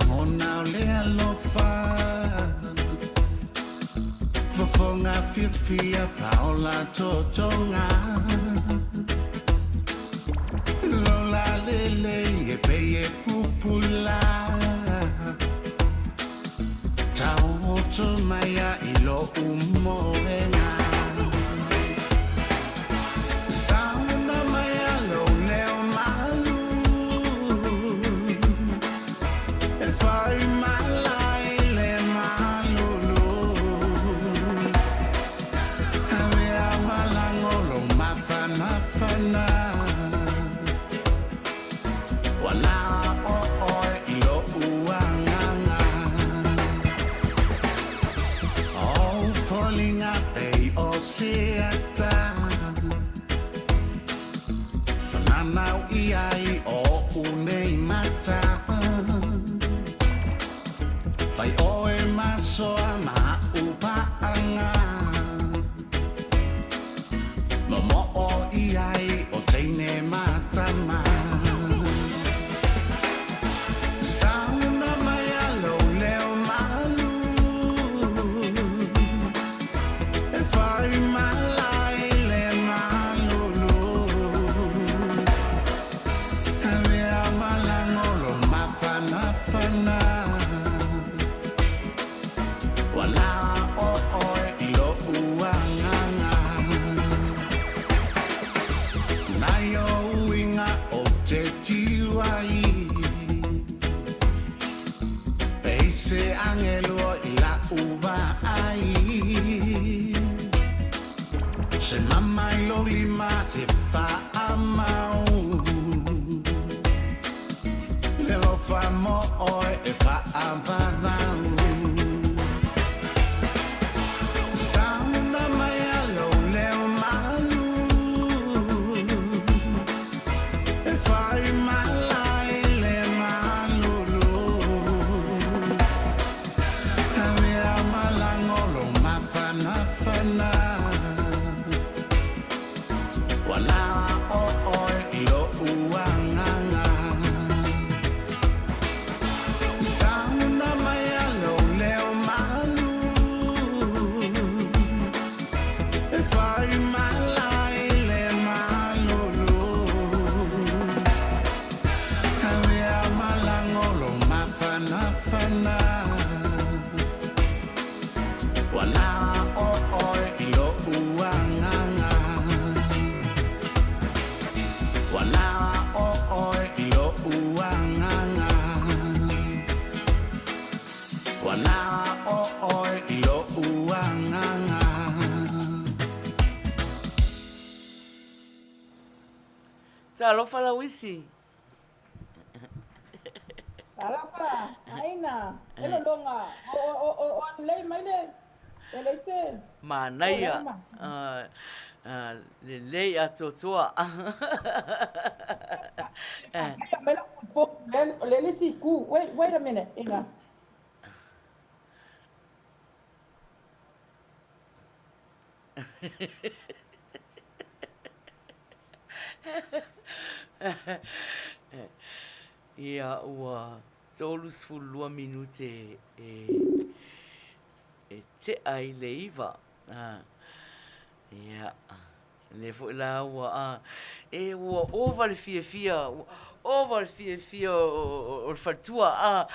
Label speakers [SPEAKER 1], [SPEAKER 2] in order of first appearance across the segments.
[SPEAKER 1] lagona o le alofa Fofoga fiafia faaola totoga Lola lelei e pei e pupula Taoto mai a i lo'u moega Sauna mai a lou leo malu E fai mala i le malulu Avea malago lou mafanafana Ua na o oe i lo'u agaga Ou foliga pei o se ata Whananau i ai oʻu nei mata Fai oe ma soa ma aʻu paʻaga Momoo i ai o teine ma tama Sauna mai a lou leo malu E fai mala i le malulu Avea malago lou mafanafana Ua na o oe i lo'u agaga Nai ou uiga ou te tiu ai Pei se agelu o i la'u vaai Se mama i lou lima se faamau Le alofa mo oe e faavavau Sauna mai a lou leo malu E fai mala i le malulu Avea malago lou mafanafana Ua na o oe i lo'u agaga Sauna mai a lou leo malu E fai mala i le malulu Avea malago lou mafanafana Ua na o oe i lo'u agaga Ua na o oe i lo'u agaga Ua na o oe i lo'u agaga.
[SPEAKER 2] Talofa Lauisi.
[SPEAKER 3] Talofa, aina, e lologa, o lelei mai le, e leai se.
[SPEAKER 2] Manaia, lelei atoatoa.
[SPEAKER 3] O le le isi itu, wait, wait a minute, ina.
[SPEAKER 2] Ia, ua 32 minute e, e tea i le 9. Ia, lea foi la ua, a, e ua ova le fiafia, ua ova le fiafia o le faletua, a.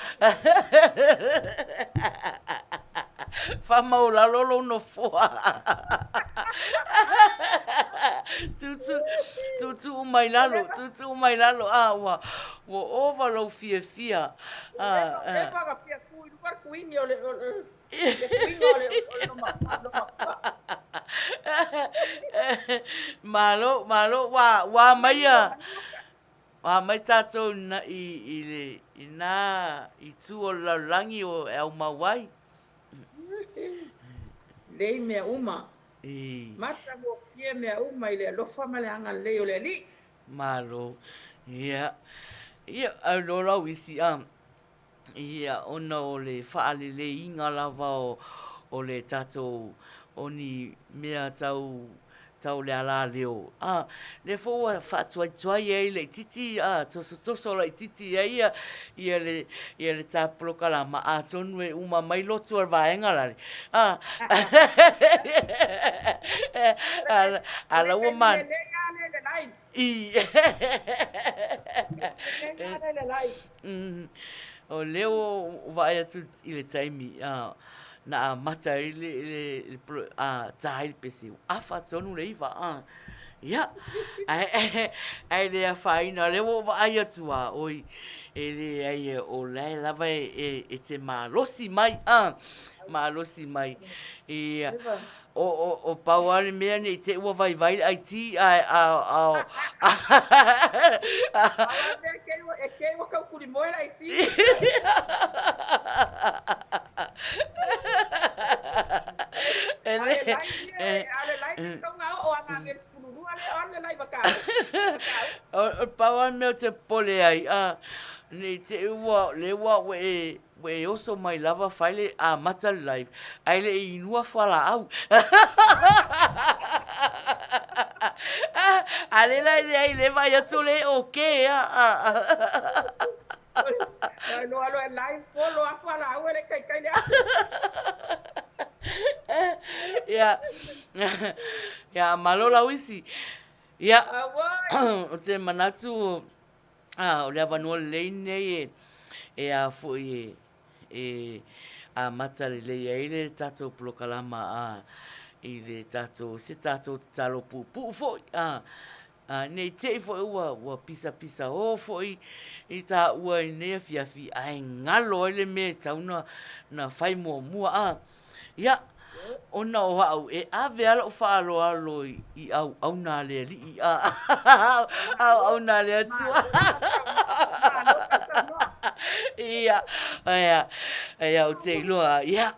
[SPEAKER 2] Faamaulalo lou nofoa. Tutu, tuutuu mai lalo, tuutuu mai lalo, a, ua, ua ova lou fiafia.
[SPEAKER 3] A, a. Leva na fia tu i luga le kuini o le, o le, le kuiga o le, o le loma, loma.
[SPEAKER 2] Malo, malo, ua, ua maia, ua mai tatou i, i le, i nā itu o le lalolagi o e aumau ai.
[SPEAKER 3] Lelei mea uma. Matagofie mea uma i le alofa ma le agalelei o le Alii.
[SPEAKER 2] Malo. Ia. Ia, au loa lau isi, a, ia, ona o le faaleleiga lava o, o le tatou, o ni mea tau, tau le alaleo, a, lea foi ua faatuaituai ai laitiiti, a, tosotoso laitiiti ai ia, ia le, ia le ta polokalama, atonu e uma mai lotu a le vaega lale, a, a, a la ua ma... I. O lea ua ou vaai atu i le taimi na amata ai le, le, le a, ta ai le pese, ua afa tonu le 9, a. Ia, ae, ae le afaina, o lea ua ou vaai atu a, oi, e leai, o la e lava e, e, e te malosi mai, a, malosi mai. Ia, O, o, o pau lava le mea ne i te i ua vaivai le IT ae, a, a, a,
[SPEAKER 3] Pau lava le mea e kei ua, e kei ua taukulimoe le IT.
[SPEAKER 2] E
[SPEAKER 3] A le
[SPEAKER 2] le,
[SPEAKER 3] live ia, a le live e tatau ona oo a na le 12 lea o alu le live a ka, a ka.
[SPEAKER 2] O, o pau lava le mea ou te popole ai, a, ne i te i ua, lea ua, ua e, Ua e oso mai lava fai le amata le live ae le i inua fualaau. A le la leai le vaai atu le ok a.
[SPEAKER 3] Loa loa e live polo a fualaau e le taitai le aso.
[SPEAKER 2] Ia. Ia malo Lauisi. Ia. Ou te manatu Ā, o le avanoa lelei lenei e, e a foi e, e amata lelei ai le tatou polokalama, ā, i le tatou, se tatou tatalo puupuu foi, ā, ā, ne i te i foi ua, ua pisapisao foi i tāua i lenei afiafi, ae galo ai le mea e tatau ona, ona fai muamua, ā. Ia, ona o au, e ave lava lau faaaloalo i auauna a le Alii, a auauna a le Atua. Ia, ia, ia, ou te iloa, ia,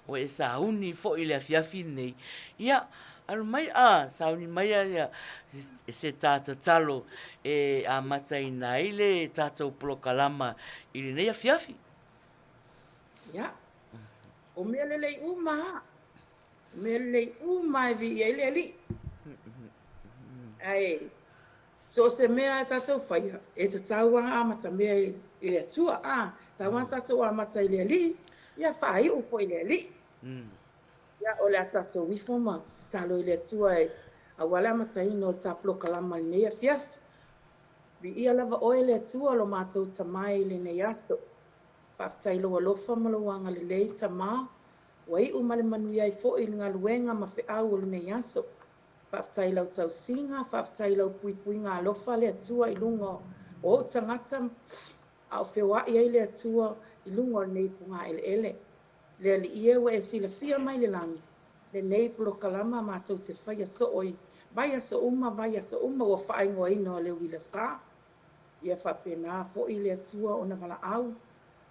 [SPEAKER 2] ua e sauni foi i le afiafi lenei. Ia, alu mai, a, sauni mai ia se tā tatalo e amataina ai le tatou polokalama i lenei afiafi.
[SPEAKER 3] Ia, o mea lelei uma lava, o mea lelei uma e viia ai le Alii. Ae so o se mea a tatou faia, e tatau lava ona amatamea i le Atua, a, tatau lava ona tatou amata i le Alii, ia faaiu foi i le Alii. Ia, o le a tatou ifo ma tatalo i le Atua e aua le amataina o le ta polokalama i lenei afiafi. Viia lava oe le Atua lo matou Tama i lenei aso. Faafetai i lou alofa ma lou agalelei, Tama, ua iu ma le manuia ai foi le galuega ma feau o lenei aso. Faafetai i lau tausiga, faafetai i lau puipuiga alofa, le Atua, i luga o ou tagata a o feoai ai le Atua i luga o lenei fogaeleele. Le Alii e, ua e silafia mai le lagi lenei polokalama matou te faia soo i vaiaso uma, vaiaso uma ua faaigoaina o le uila sa. Ia faapena foi le Atua ona valaau,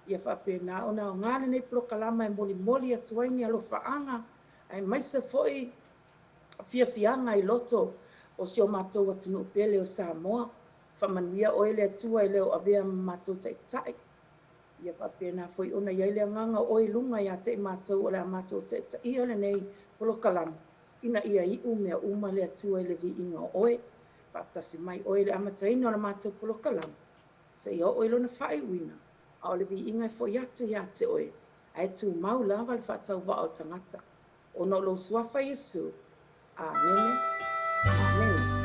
[SPEAKER 3] ia faapena ona aoga lenei polokalama e molimoli atu ai ni alofaaga aemaise foi fiafiaga i loto o si o matou atunuu pele o Samoa. Faamanuia oe le Atua e le o avea ma matou taitai. Ia faapena foi ona i ai le agaga o oe i luga ia te i matou o le a matou taitaia lenei polokalama, ina ia iu mea uma le Atua i le viiga o oe. Faatasi mai oe i le amataina o le matou polokalama, seia oo i lona faaiuina, a o le viiga e foi atu ia te oe, ae tumau lava le faatauvaa o tagata, ona o lou Suafa Iesu. Amene. Amene.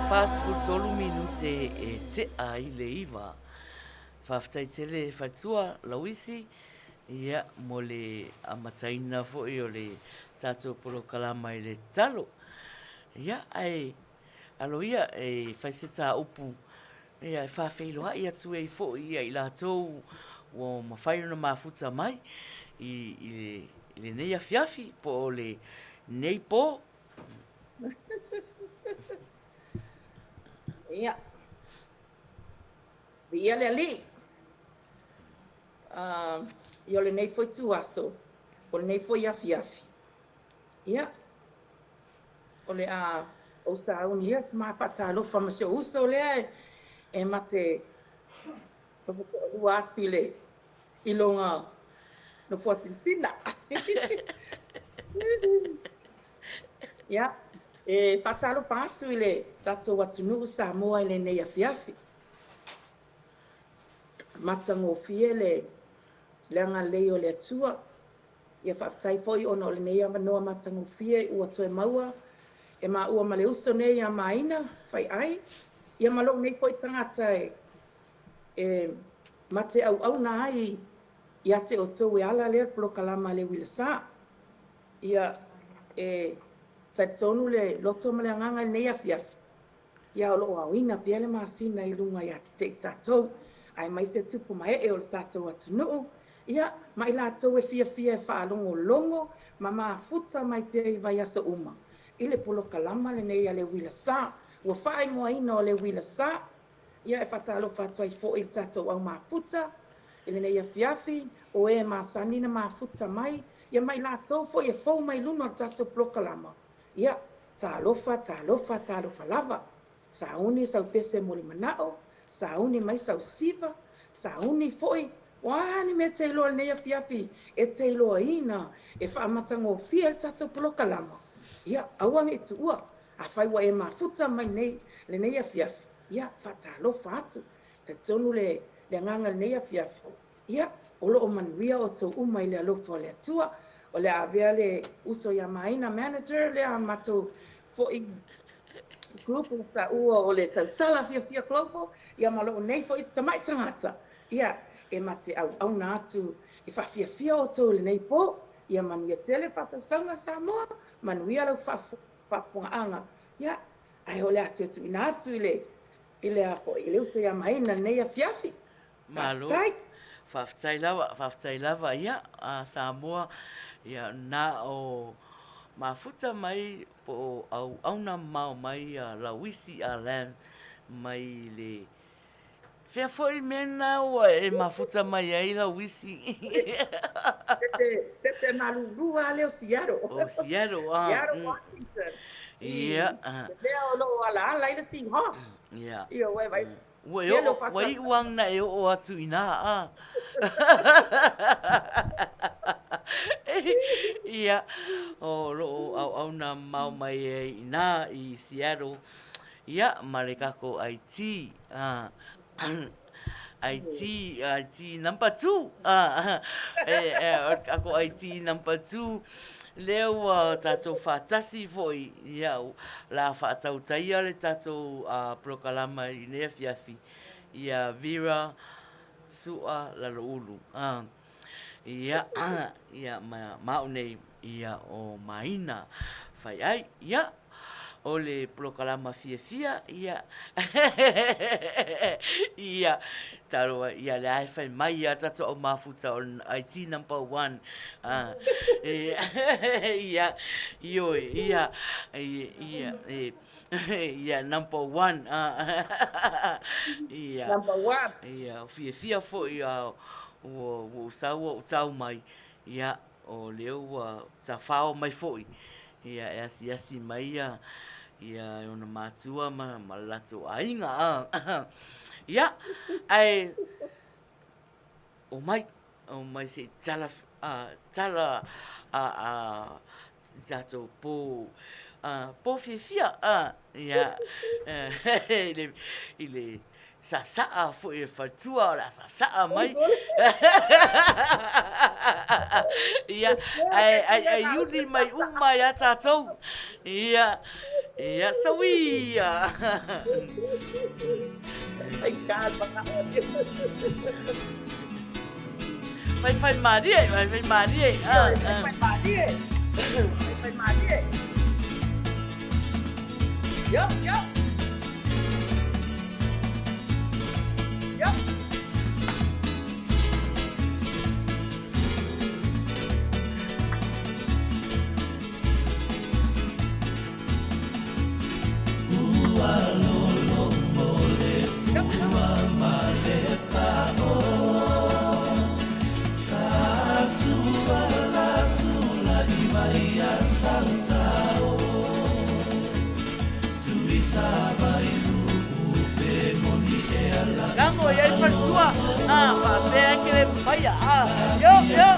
[SPEAKER 2] 43 minute e tea i le iva. Faafetai tele Fatua Lauisi ia mo le amataina foi o le tatou polokalama i le talo. Ia ae alo ia e fai se tāupu ia e faafeiloai atu ai foi ia i latou ua mafai ona mafuta mai i, i, i lenei afiafi po o lenei po.
[SPEAKER 3] Ia. Viia le Alii. Ia o lenei foi ituaso, o lenei foi afiafi. Ia, o le a ou sauni ia se ma faatalofa ma si ou uso lea e ma te nofo toalua atu i le i loga nofoa silasila. Ia, e faatalofa atu i le tatou atunuu Samoa i lenei afiafi. Matagofie le le agalelei o le Atua. Ia faafetai foi ona o lenei avanoa matagofie ua toe maua e maua ma le uso nei ia Maina Faiai, ia ma lou nei foi tagata e e ma te auauna ai ia te outou e ala lea le polokalama a le Uila Sa. Ia e talitonu le loto ma le agaga i lenei afiafi, ia o lo o aoina pea le masina i luga ia te i tatou, aemaise tupu ma ee o le tatou atunuu, ia ma i latou e fiafia e faalogologo ma mafuta mai pea i vaiaso uma i le polokalama lenei a le Uila Sa, ua faaigoaina o le Uila Sa. Ia e faatalofa atu ai foi i le tatou au mafuta i lenei afiafi, o e masani na mafuta mai, ia ma i latou foi e fou mai luna o le tatou polokalama. Ia, talofa, talofa, talofa lava. Sauni sau pese mo le manao, sauni mai sau siva, sauni foi, o a ni mea e te iloa i lenei afiafi e te iloaina e faamatagofie ai le tatou polokalama. Ia, aua ne i tuua, afai ua e mafuta mai nei lenei afiafi, ia, faatalofa atu. Talitonu le le agaga i lenei afiafi, ia, o lo o manuia outou uma i le alofa o le Atua. O le a avea le uso ia Maina manager lea a matou foi group o taua o le Tausala Fiafia Global, ia ma lou nei foi tamai tagata, ia, e ma te auauna atu e faafiafia outou i lenei po. Ia manuia tele faasausauga Samoa, manuia lau faafofogaaga, ia, ae o le a toe tuuina atu i le, i le a foi, i le uso ia Maina i lenei afiafi.
[SPEAKER 2] Malo.
[SPEAKER 3] Faafetai.
[SPEAKER 2] Faafetai lava, faafetai lava, ia, a Samoa, ia, na o mafuta mai po o auauna mamao mai ia Lauisi a Lam mai le Fea foi le mea lena ua e mafuta mai ai lau isi?
[SPEAKER 3] Pepe malulu lava lea o Seattle.
[SPEAKER 2] O Seattle, ah.
[SPEAKER 3] Seattle, Washington.
[SPEAKER 2] Ia.
[SPEAKER 3] Le mea o lo o alaala ai le Seahawks.
[SPEAKER 2] Ia.
[SPEAKER 3] Ia, ua e vaai.
[SPEAKER 2] Ua e oo, ua iu lava na e oo atu i ina, ah. Ia, o lo o auauna mamao mai ai i ina i Seattle. Ia, ma le tatou IT, IT, IT number two, o le tatou IT number two, lea ua tatou faatasi foi, ia, o le a faatautaia le tatou polokalama i lenei afiafi, ia Vera Sua Laloulu. Ia, ia, ma au nei, ia, o Maina Faiai. Ia, o le polokalama fiafia, ia, ia, talo ai, ia, lea e fai mai ia tatou au mafuta o le IT number one. Ia, ia, ioe, ia, ia, e, ia, number one. Ia.
[SPEAKER 3] Number one.
[SPEAKER 2] Ia, fiafia foi, ua, ua ou sau ua ou tau mai, ia, o lea ua tafao mai foi, ia, e asiasi mai ia, ia ona matua ma, ma le latou aiga. Ia, ae, omai, omai se i tala, tala, a, a, tatou po, po fiafia, ia, i le, i le, Sasaa foi e le faletua o le a sasaa mai. Ia, ae, ae, ae iuli mai uma ia tatou. Ia, ia, sauia.
[SPEAKER 3] Ai ka
[SPEAKER 2] Fai fai mārie, fai fai mārie.
[SPEAKER 3] Fai fai mārie. Fai fai mārie. Yup, yup. Yup.
[SPEAKER 2] Tango i ai faletua, a, faapea ke le mawhaia, a, yo, yo.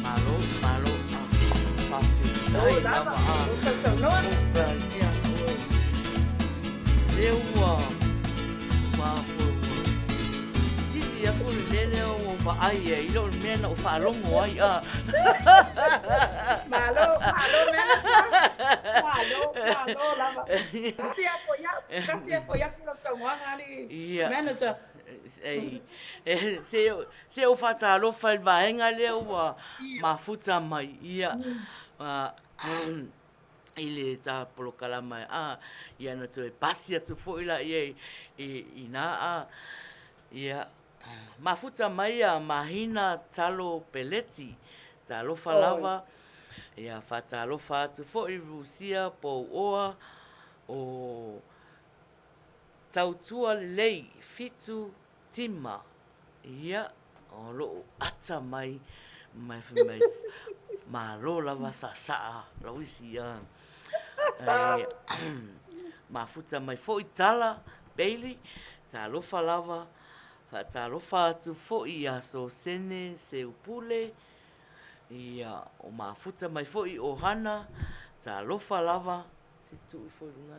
[SPEAKER 2] Malo, malo, a, faafetai lava, a. Lea ua, ua, ua, sili aku le mea lea ua ou vaai ai i lo le mea na ou faalogo ai, a.
[SPEAKER 3] Malo, malo mea. Malo, malo lava. Tasi a foi au, tasi a foi atu lau saunoaga alii manager.
[SPEAKER 2] Ei, se, se ou faatalofa i le vaega lea ua mafuta mai, ia, i le ta polokalama, a, ia na toe pasi atu foi laia i, i ina, a, ia, mafuta mai a Mahina Talo Peleti, talofa lava, ia, faatalofa atu foi Rusia Pouoa, o Tautua lelei fitu tima ia o lou ata mai mai fai mai malo lava saasaa lau isi a mafuta mai foi tala Bailey talofa lava faatalofa atu foi ia Sosene Seupule ia o mafuta mai foi Ohana talofa lava se tuu ifo i luga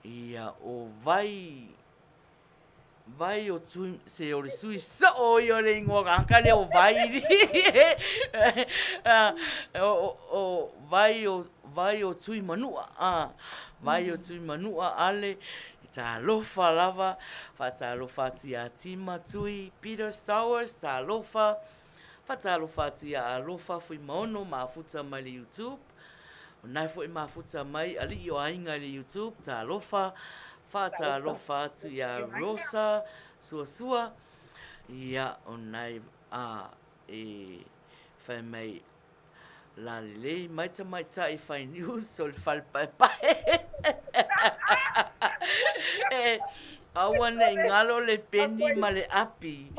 [SPEAKER 2] Ia, o Vai, Vai o Tui, se o le sui soo ia o le ingoa kanaka lea o Vai. o, o, Vai o, Vai o Tui Manua, a, Vai o Tui Manua, Ale, talofa lava, faatalofa atu ia Tima Tui, Peter Stowers, talofa, Faatalofa atu ia Alofa Fuimaono mafuta mai le YouTube. O nae foi mafuta mai Alii o Aiga i le YouTube. Talofa. Faatalofa atu ia Rosa Suasua. Ia, o nae a e fai mai la lelei mai tamaitai fai news o le fale paepae. E, aua nei galo le peni ma le api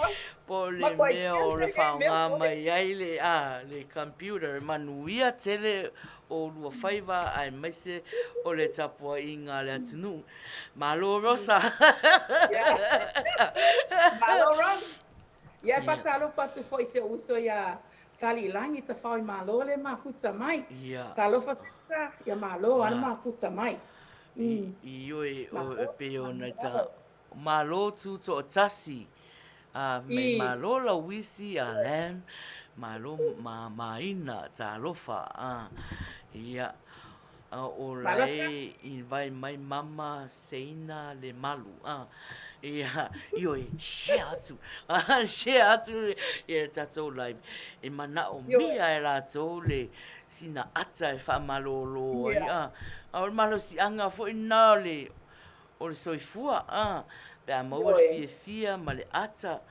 [SPEAKER 2] po o le mea o le faaaoga mai ai le, a, le computer. Manuia tele o lua faiva aemaise o le tapuaiga a le atunuu. Malo Rosa!
[SPEAKER 3] Malo Rosa! Ia, e faatalofa atu foi i si ou uso ia Taliilagi Tafao i Malo le mafuta mai.
[SPEAKER 2] Ia.
[SPEAKER 3] Talofa Sisa, ia Malo a le mafuta mai.
[SPEAKER 2] I, ioe, o, e pei ona i ta, Malo Tutoatasi, a me Malo Lauisi a Lam, Malo ma, Maina, talofa, a, ia. A o lae invite mai mama Seina Lemalu a ia ioe share atu share atu ia le tatou live e manaomia e latou le sina ata e faamalolo ai a a o le malosiaga foi lena o le o le soifua a pe a maua le fiafia ma le ata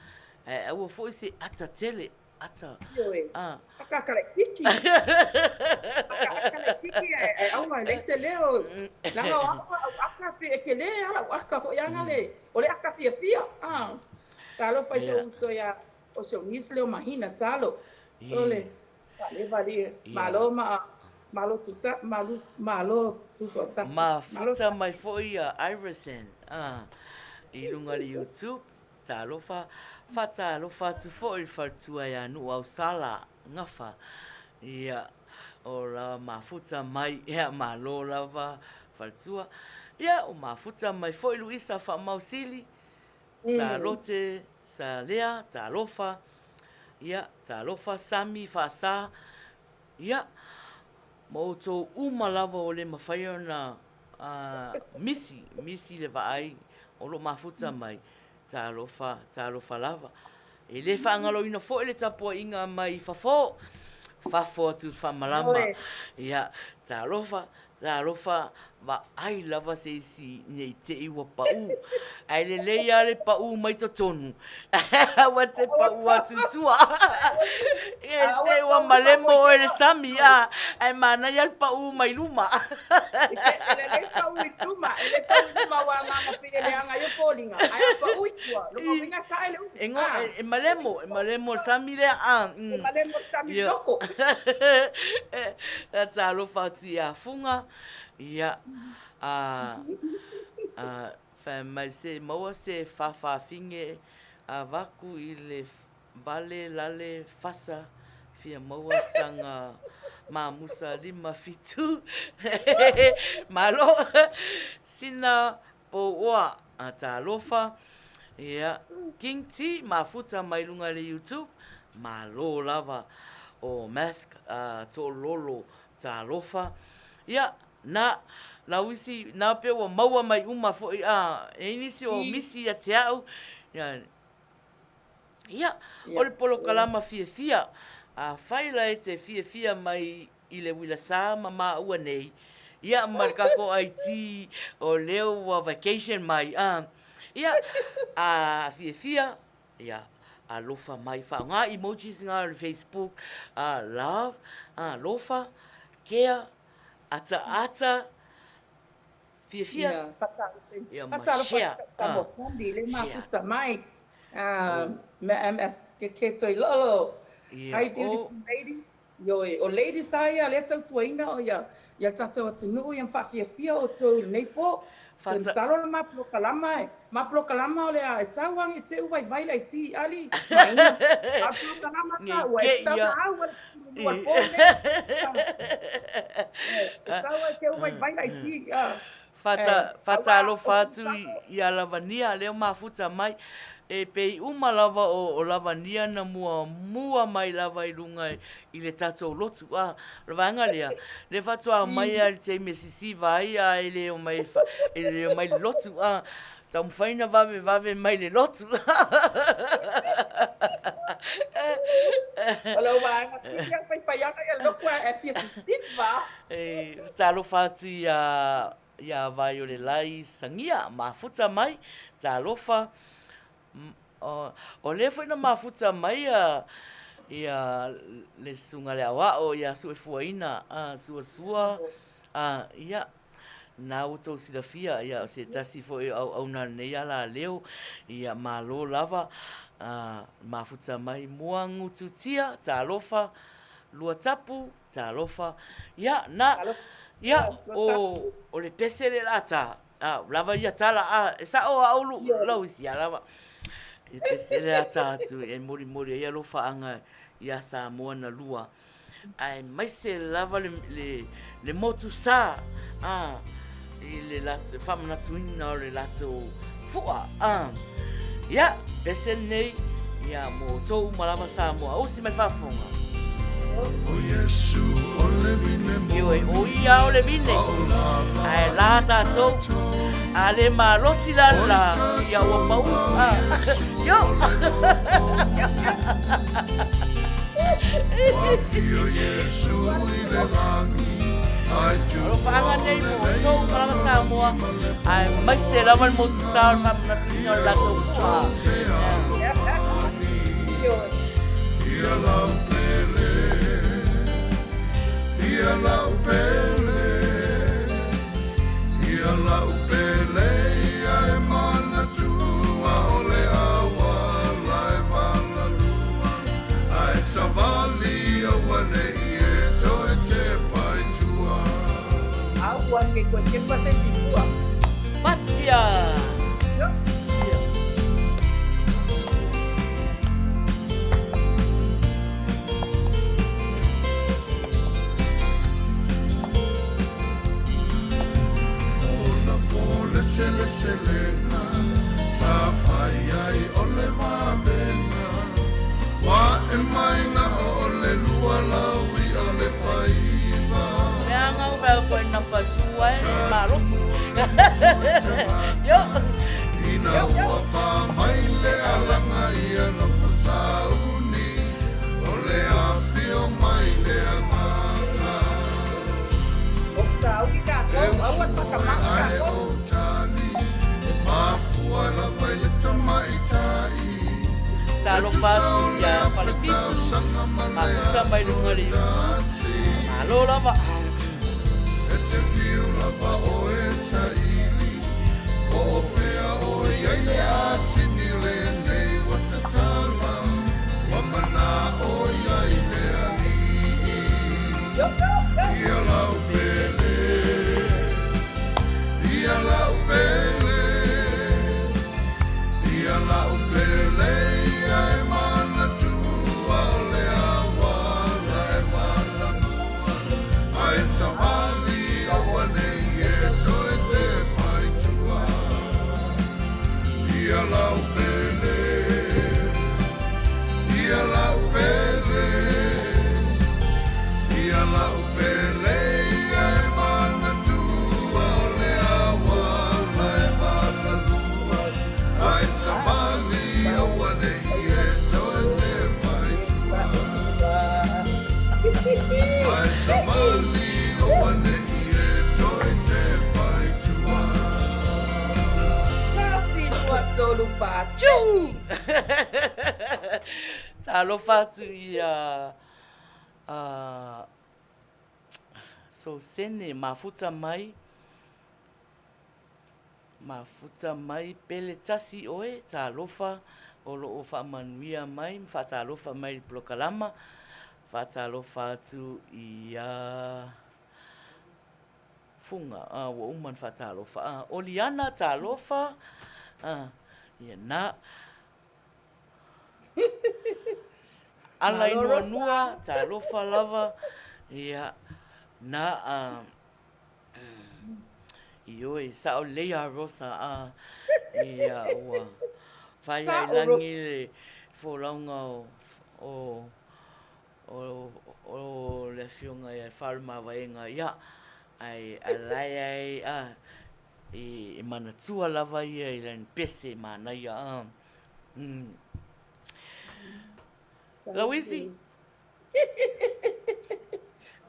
[SPEAKER 2] ae aua foi se ata tele Ata.
[SPEAKER 3] Ioe. Ah. Akakalaitiki. Akakalaitiki e aua e lei te leo. Leaga o au au aka pe e kele a lau aka foi aga le o le aka fiafia. Ah. Talofa i si ou uso ia o si ou niece leo Mahina talo. Sole. Faaleva alii. Malo ma malo tuta malu malo tutoatasi.
[SPEAKER 2] Mafuta mai foi ia Iverson ah i luga i le YouTube. Talofa, faatalofa atu foi i le faletua ia Nuuausala Gafa, ia, o la mafuta mai, ia, malo lava faletua. Ia, o mafuta mai foi Luisa Faamausili, sa Lote, sa Lea, talofa, ia, talofa Sami Faasa, ia, ma outou uma lava ua le mafai ona misi, misi le vaai o lo o mafuta mai, talofa, talofa lava. E le faagaloina foi le tapuaiga mai fafo. fafo atu i le faamalama. Ia, talofa, talofa, vaai lava se isi ne i te i ua pau. Ae lelei lava le pau mai totonu, aua te pau atu i tua. Ia, i te i ua malemo oe i le sami, a, ae manaia le pau mai luma.
[SPEAKER 3] E lelei pau i luma, e lelei pau i luma aua na ona pei e leaga ai o foliga, ae a pau i tua, lona uiga e tae le ulu.
[SPEAKER 2] E ngo, e malemo, e malemo le sami lea, a.
[SPEAKER 3] E malemo le sami i loko.
[SPEAKER 2] Ia, talofa atu ia Fuga, ia, a, a, fai mai se maua se fafafine avaku i le vale lale fasa fia maua saga mamusa 57 malo sina pouoa a talofa ia King T mafuta mai luga i le YouTube malo lava o mask a toololo talofa ia na lau isi na pe ua maua mai uma foi a e i ai nisi o misi ia te au ia Ia, o le polokalama fiafia, afai la e te fiafia mai i le uila sa ma māua nei, ia ma le kākou IT o lea ua vacation mai, a, ia, a fiafia, ia, alofa mai, faaaoga emojis ngā o le Facebook, a, love, a, alofa, care, ataata, Fiafia.
[SPEAKER 3] Ia, ma share. Share. Mai. MS ke ke toi lolo. Hi beautiful ladies. Ioe, o ladies a ia lea tautuaina o ia ia tatou atunuu ia whaafiafia o tou nei po. So masalo le ma polokalama e. Ma polokalama o le a e tau ange te u vaivai lai ti ali. Maina. A polokalama ta ua e tau na au ua po ne. E tau ai te u vaivai lai ti.
[SPEAKER 2] Faatalofa atu ia Lavania lea mafuta mai. E pei uma lava o Lavania na muamua mai lava i luga i le tatou lotu. A, o le vaega lea, lea faatoa aumai lava i le taimi e sisiva ai a e le omai e le omai i le lotu. A, taumafai na vavevave mai le lotu.
[SPEAKER 3] O lau vaega pili a faifai ana ia lotu a e fia sisiva.
[SPEAKER 2] E talofa atu ia ia Vaiolelai Sagia, mafuta mai, talofa. O lea foi na mafuta mai ia ia le susuga le aoao ia Suefuaina Suasua, ia, na ua tou silafia, ia, o se tasi foi o auauna a lenei alaleo, ia, malo lava, mafuta mai Muagututia, talofa, Luatapu, Talofa. Ia, na, ia, o, o le pese le la ta, a, lava ia tala, a, e sao a ulu, lau isi, ia lava. I pese le a ta atu, e molimoli ai alofaaga ia Samoa na lua. Aemaise lava le, le, le motu sa, a, i le latou, faamanatuina o le latou fua, a. Ia, pese lenei, ia, mo outou uma lava Samoa. Usi mai faafofoga.
[SPEAKER 1] O Iesu o le vine moni.
[SPEAKER 2] Ioe, o ia o le vine. Ae la tatou, a le malosi la le la, ia ua pau. A, yo! Alofaaga nei mo outou uma lava Samoa, aemaise lava le motu sa o le faamanatuina o le latou fua.
[SPEAKER 1] Ae savali auaneʻi e toe tepa i tua.
[SPEAKER 3] Aua ke koe kepa se tipua.
[SPEAKER 2] Patia!
[SPEAKER 1] Ona po leseleselega sa fai ai o le vavega Ua e mai na o le lua lau i'a le faiva.
[SPEAKER 2] Mea ngau vea koe number two ai malosi. Yo.
[SPEAKER 1] Ina ua pa mai le alaga ia nofo sauni o le afio mai le
[SPEAKER 2] Talofa atu ia Falefitu, mafuta mai luga o le YouTube. Malo lava.
[SPEAKER 1] E te whiu lava oe saili Po o fea oe i ai le asini lenei ua tatala Ua manao ia i le alii Ia lau pele Ia lau pele Ia lau pele ia e manatua O le auala e malalua Ae savali aua nei e toe tepa i tua Ia lau pele Ia lau pele Ia lau pele ia e manatua O le auala e malalua Ae savali aua nei e toe tepa i tua Ae savali aua nei e toe tepa i tua.
[SPEAKER 3] 1, 2, 3, 4.
[SPEAKER 2] Tchuu! Talofa atu ia Sosene mafuta mai Mafuta mai pele tasi oe talofa o lo o faamanuia mai ma faatalofa mai i le polokalama. Faatalofa atu ia Fuga, a ua uma ona faatalofa. A Oliana talofa, a ia na. Ala i nuanua talofa lava, ia na a. Ioe, sao lelei a Rosa, a ia ua fai ai lagi le folauga o, o, o, o le afioga ia Faleomavaega, ia, ae alae ai, a, e, e manatua lava ia i lana pese manaia, a. Mm. Lauisi?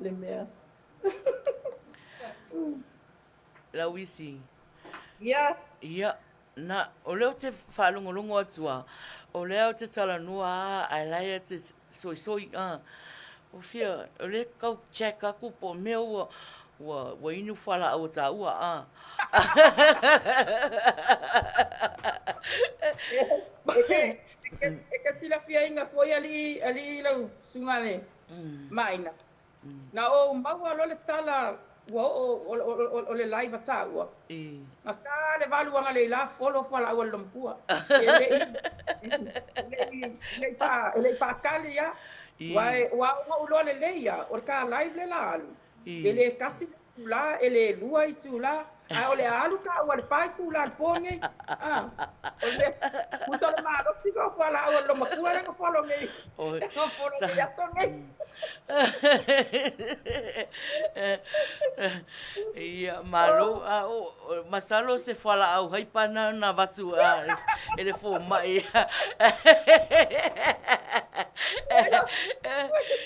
[SPEAKER 3] Le mea.
[SPEAKER 2] Lauisi.
[SPEAKER 3] Ia.
[SPEAKER 2] Ia, na, o lea ou te faalogologo atu a, o lea ou te talanoa a, ae la ia te soisoi a. O fia, o lea kau check aku po o mea ua, ua, ua inu fualaau a tāua a.
[SPEAKER 3] E te silafiaina foi alii, alii lau susuga le Maina. Na ou maua loa le tala ua oo o le live a taua, na ta le valu agalelei folo fualaau a le lomkua. E le i faatali a. Ua ou iloa lelei a, o le ta live lea la alu, E le tasi le itula, e le lua itula, ae o le a alu taua i le fa itula i le po nei. A, o le puta o le malosi lea o fualaau a le loomatua lea na folo nei, na folo nei i aso nei.
[SPEAKER 2] Ia, malo. A, o, masalo o se fualaau haipa na na avatu e le fomai.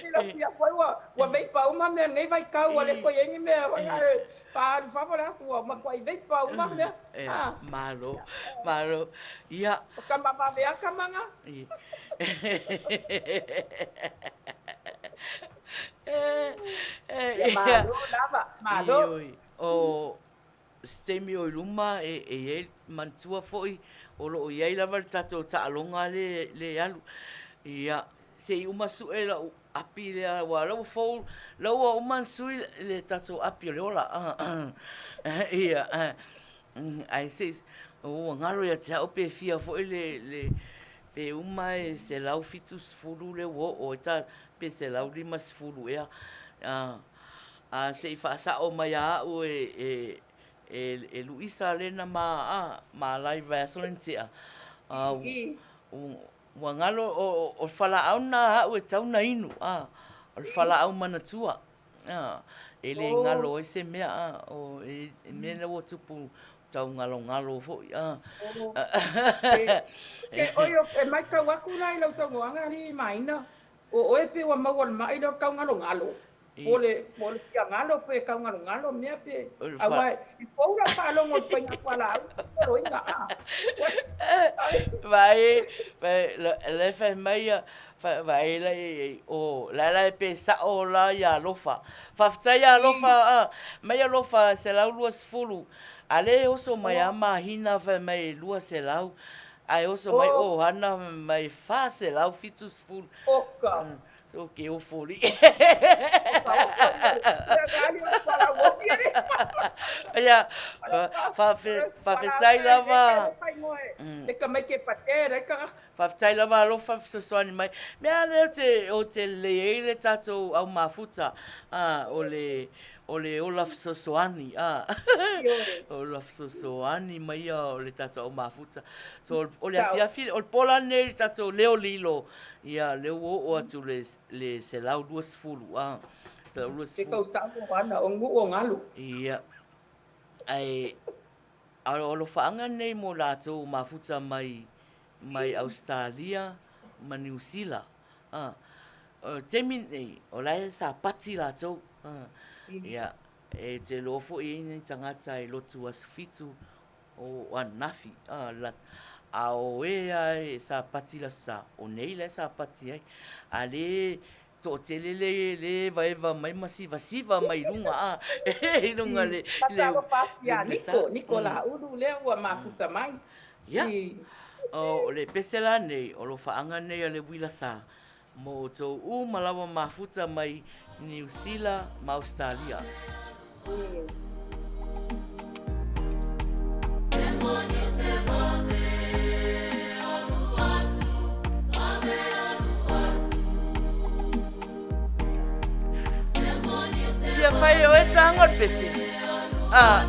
[SPEAKER 3] Silafia foi ua ua veipa uma mea nei vaitau ua le toe i ai ni mea e faaalu fafo le aso ua matuai veipa uma mea.
[SPEAKER 2] Ia, malo, malo. Ia.
[SPEAKER 3] O tama vave a tama na. Ia, malo lava, malo.
[SPEAKER 2] Ioe, o se taimi o i luma e i ai, manatua foi o lo o i ai lava le tatou taaloga lea e alu. Ia, se i uma sue lau api lea, aua o la ua fou, la ua uma ona sui le tatou api o le ola. Ia, ae se i, ua galo ia te au pe fia foi le, pe uma e 170 lea ua oo ai ta, pe 150 ea. A se i faasao mai ia au e e Luisa lea na ma a ma live vaiaso lea na tea, ua galo o le falaau lena a au e tatau ona inu, a o le falaau manatua, a e le galo ai se mea, a o le mea lea ua tupu taugalogalo foi, a.
[SPEAKER 3] E matau atu la i lau saunoaga alii Maina, o oe pei ua maua i le mai lea o le taugalogalo. Po le, po le fiagalo pe taugalogalo mea pe, aua e fou lau faalogo i le faiga fualaau ma poloiga a.
[SPEAKER 2] Vaai, la e fai mai ia, vaai la i ai, o, la la e pe sao la ia alofa. Faafetai ia alofa, a, mai alofa 120, a le e oso mai a mahina fai mai e 200, ae oso mai ohana fai mai e 470.
[SPEAKER 3] Oka.
[SPEAKER 2] So ke ofo li. Ia, faafetai lava. Faafetai lava alofa fesoasoani mai. Mea lea ou te, ou te lelei ai le tatou au mafuta, o le, o le ola fesoasoani, ola fesoasoani mai ia o le tatou au mafuta. So, o le afiafi, o le po la lenei le tatou leo lilo, Ia, lea ua oo atu le, le 120, a, 120.
[SPEAKER 3] Se tausaga o ana, o nuu o galu.
[SPEAKER 2] Ia, ae, a o alofaaga nei mo latou mafuta mai, mai Ausetalia ma Niu Sila, a, o le taimi nei, o la e sapati latou, a, ia, e te iloa foi e i ai nai tagata e lotu Aso Fitu O ananafi, a, a o e a e sapati le Aso Sa, o nei la e sapati ai. A le toatele le, le evaeva mai ma sivasiva mai luga, a, i luga le, le,
[SPEAKER 3] Talofa atu ia Niko, Niko Laulu lea ua mafuta mai.
[SPEAKER 2] Ia, o le pese la nei, o alofaaga nei a le uila sa, Mo outou uma lava mafuta mai Niu Sila ma Ausetalia. Fia fai e oe taga o le pese. Ah.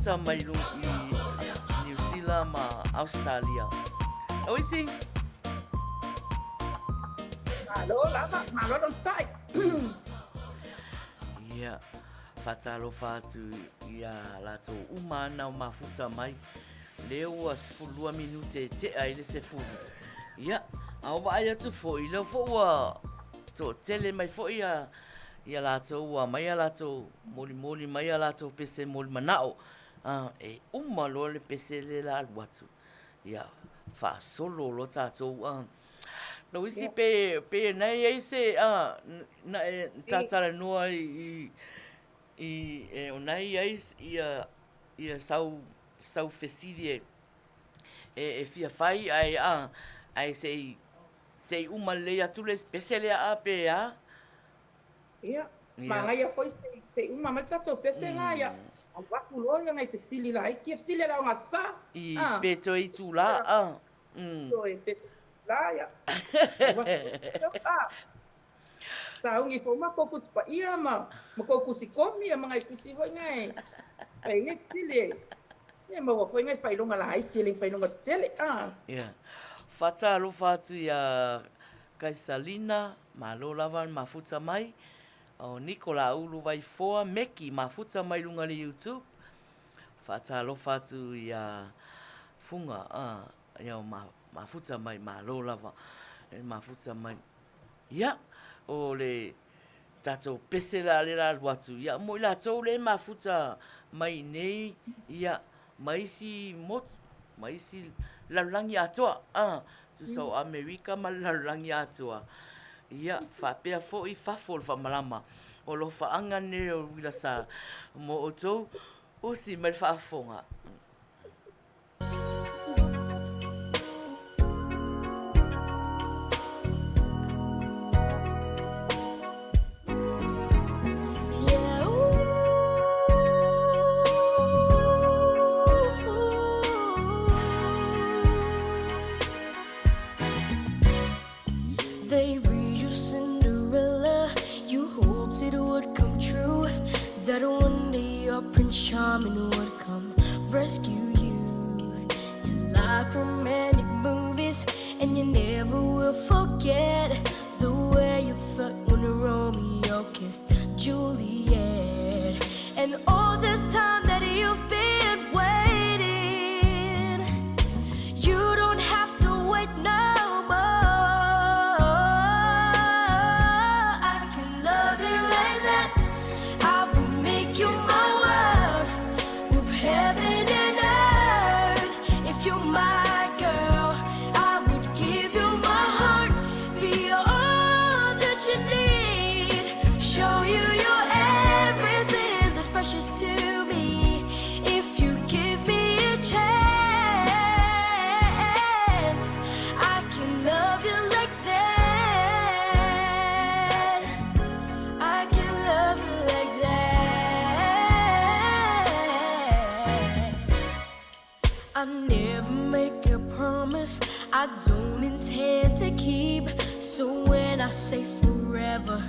[SPEAKER 2] mafuta mai i Niu Sila ma Ausetalia. Louisi?
[SPEAKER 3] Malo lava, malo le onosai.
[SPEAKER 2] Ia, faatalofa atu iā latou uma ana o mafuta mai. Lea ua 12 minute e tea i le 10. Ia, a o vaai atu foi, lea foi ua toatele mai foi ia, ia latou ua aumai a latou molimoli mai a latou pese moli manao. A, e uma loa le pese le la alu atu. Ia, faasolo loa tatou. A, Louisi, pe, pe na e i ai se, a, na e talatalanoa i, i, e, o na e i ai ia, ia sau, sau fesili e, e, e fia fai, ae, a, ae se i, se i uma lelei atu le pese lea a pe a?
[SPEAKER 3] Ia, manaia foi se i uma mai le tatou pese la, ia, alu atu loa ia nai fesili laiti, ia fesili a le aogasa.
[SPEAKER 2] I, pe toe itulā, a.
[SPEAKER 3] Toe pe toe itulā, ia. Alu atu loa, a. Sauni foi ma kou Tusi Paia ma ma kou Tusi Komi ia ma nai tusi foi na e fai ai nai fesili e e maua foi nai faailoga laiti e le faailoga tetele a.
[SPEAKER 2] Ia. Faatalofa atu iā Kaisalina, malo lava le mafuta mai. O Nikola Ulu Vaifoa, Meki, mafuta mai luga i le YouTube. Faatalofa atu iā Fuga, a, ia o mafuta mai, malo lava le mafuta mai. Ia, o le tatou pese la lea la alu atu, ia mo i latou lea e mafuta mai i inei, ia, ma isi motu, ma isi lalolagi atoa, a, tusa o Amerika ma le lalolagi atoa, ia, faapea foi fafo o le faamalama. O alofaaga nei o Uilasa mo outou, usi mai le faafofoga.
[SPEAKER 4] They read you Cinderella You hoped it would come true That one day your Prince Charming would come rescue you You like romantic movies And you never will forget The way you felt when Romeo kissed Juliet And all this time that you've been waiting You don't have to wait no more I can love you like that I will make you my world Move heaven and earth If you're my girl I would give you my heart Be all that you need Show you your everything that's precious to me If you give me a chance I can love you like that I can love you like that I never make a promise I don't intend to keep So when I say forever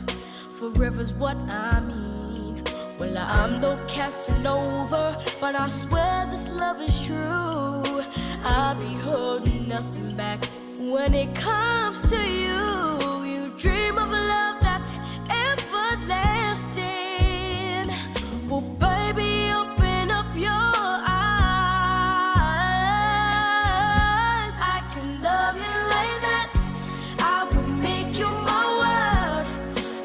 [SPEAKER 4] Forever's what I mean Well, I'm no Casanova But I swear this love is true I'll be holding nothing back When it comes to you You dream of a love that's everlasting Well, baby, open up your eyes I can love you like that I would make you my world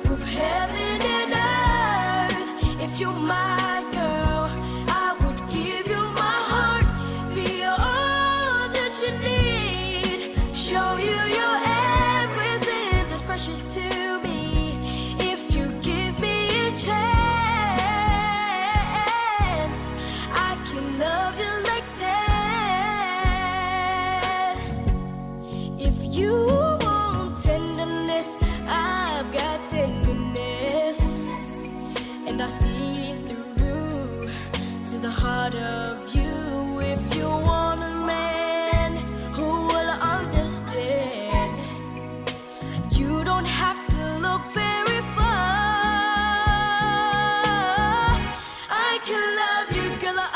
[SPEAKER 4] Move heaven and earth If you're my girl I would give you my heart Be all that you need Show you your everything that's precious to me If you give me a chance I can love you like that If you want tenderness I've got tenderness And I see through to the heart of you If you want a man who will understand You don't have to look very far I can love you, girl, I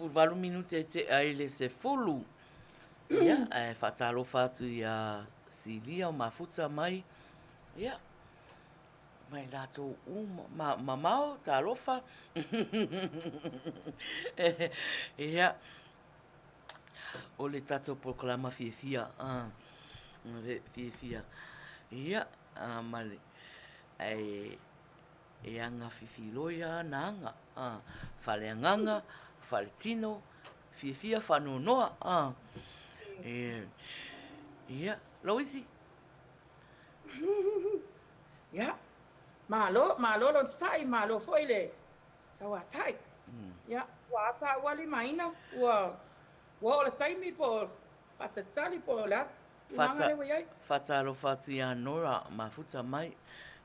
[SPEAKER 2] 18 minute e tea i le 10. Ia, ae faatalofa atu iā Silia o Mafuta mai, ia, mai latou uma, ma, mamao, talofa. Ia, o le tatou polokalama fiafia, a, fiafia. Ia, a, ma le, ae, E aga fifiloi a ana aga, a, faleagaga, faletino, fiafia, faanoanoa, a. E, ia, Louisi?
[SPEAKER 3] Ia, malo, malo lou sa'i, malo foi le tauatai. Ia, ua ata ua limaina, ua, ua oo le taimi po o faatalitali po o le a tulaga lea ua i ai.
[SPEAKER 2] Faatalofa atu ia Nora mafuta mai.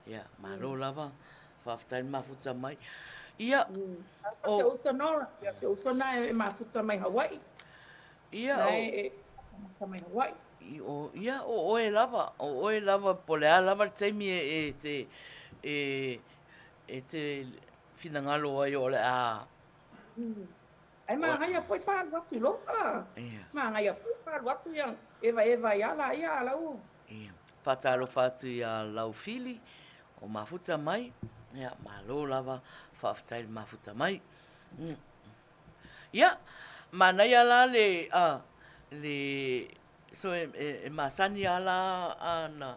[SPEAKER 2] Ia, malo lava. Faafetai le mafuta mai. Ia,
[SPEAKER 3] o... Si ou uso Nora, ia si ou uso na e mafuta mai Hawaii.
[SPEAKER 2] Ia, o...
[SPEAKER 3] E mafuta mai Hawaii.
[SPEAKER 2] O, ia, o oe lava, o oe lava, po o le a lava le taimi e te, e, e te finagalo ai o le a...
[SPEAKER 3] Ae manaia foi faalu atu loa. Manaia foi faalu atu ia evaeva ai a laia a lau.
[SPEAKER 2] Ia. Faatalofa atu ia Laufili o mafuta mai. Ia, malo lava, faafetai le mafuta mai. Ia, manaia la le, a, le, so e, e, e masani a la ana,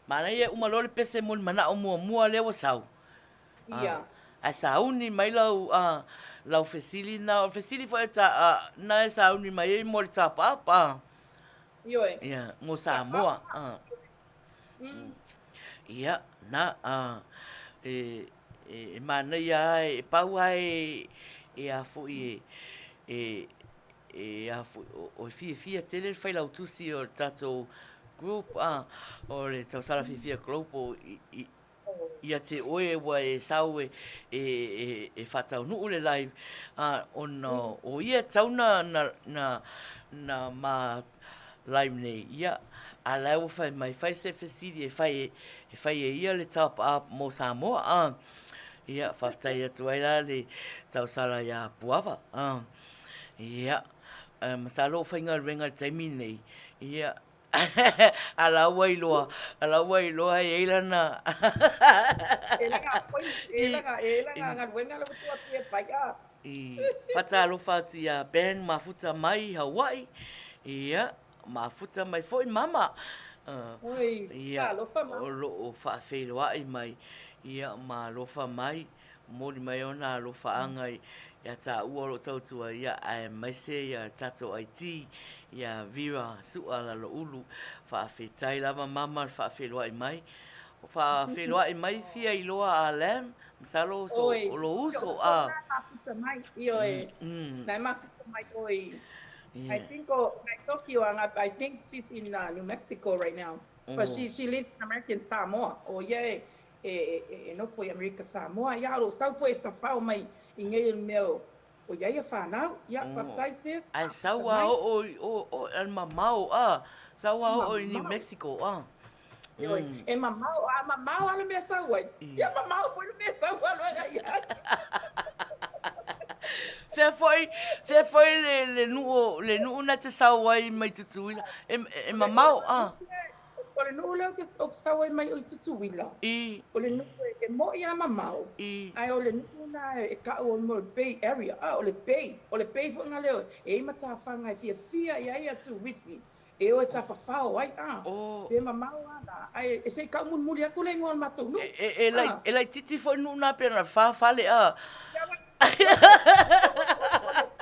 [SPEAKER 2] manaia e uma loa le pese mo le manao muamua lea ua sau.
[SPEAKER 3] Ia.
[SPEAKER 2] Ae sauni mai lau, a, lau fesili na, o le fesili foi ta, a, na e sauni mai ai mo le top up, a.
[SPEAKER 3] Ioe.
[SPEAKER 2] Ia, mo Samoa, a. Ia, na, a, e, e, e manaia lava, e pau lava e, e a foi e, e, e a foi, o, o e fiafia tele le failautusi o le tatou group, a, o le Tausala Fiafia Global i, i, ia te oe ua e sau e, e, e, e faataunuu le live, a, ona o ia e tatau na, na, na, na ma live nei, ia, a la ua fai mai, fai se fesili e fai, e fai e ia le top up mo Samoa, a, ia, faafetai atu ai la le tausala iā Puava, a, ia, masalo o faigaluega i le taimi nei, ia, A la ua iloa, a la ua iloa e i ai lana.
[SPEAKER 3] E lana appointment, e lana, e lana galuega la ua tuu atu e fai, a.
[SPEAKER 2] I faatalofa atu iā Ben mafuta mai i Hawaii, ia, mafuta mai foi mama.
[SPEAKER 3] Oi,
[SPEAKER 2] Ia,
[SPEAKER 3] talofa mama.
[SPEAKER 2] o lo o faafeiloai mai, ia, ma alofa mai. Momoli mai ona alofaaga ia taua o lo o tautua ia aemaise ia tatou IT ia Vera Su'a Laloulu. Faafetai lava mama le faafeiloai mai. O faafeiloai mai fia iloa a Lam, masalo o so
[SPEAKER 3] Oi,
[SPEAKER 2] o lo uso
[SPEAKER 3] o
[SPEAKER 2] a.
[SPEAKER 3] Na e mafuta mai, ioe. Na e mafuta mai oi. I think o nai Tokyo anga, I think she's in New Mexico right now. But she she lives in American Samoa. O ia e e nofo i Amerika Samoa, ia o lou sau foi e tafao mai i nei mea o i ai a whanau, ia, faafetai sis.
[SPEAKER 2] Ae sau a oo i o, o, e mamao a, sau a oo i New Mexico a.
[SPEAKER 3] Ioe, e mamao, a mamao a le mea sau ai, ia mamao foi le mea sau alu ai ia.
[SPEAKER 2] Fea foi, fea foi le, le nuu, le nuu na te sau ai mai Tutuila, e, e mamao a.
[SPEAKER 3] O le nuu lea ou te sau ai mai i Tutuila,
[SPEAKER 2] I.
[SPEAKER 3] o le nuu e mo'i a mamao,
[SPEAKER 2] I.
[SPEAKER 3] ae o le nuu na e ka'u o le Bay Area, a o le Bay, o le Bay foi na lea e i ai matafaga e fiafia i ai ia turisi e o e tafafao ai, a,
[SPEAKER 2] O.
[SPEAKER 3] pe mamao a la, ae se i ka'u mulimuli atu le igoa o le matou nuu,
[SPEAKER 2] E, e, e, lai,
[SPEAKER 3] a.
[SPEAKER 2] e laitiiti foi nuu na pe na fa fale, a.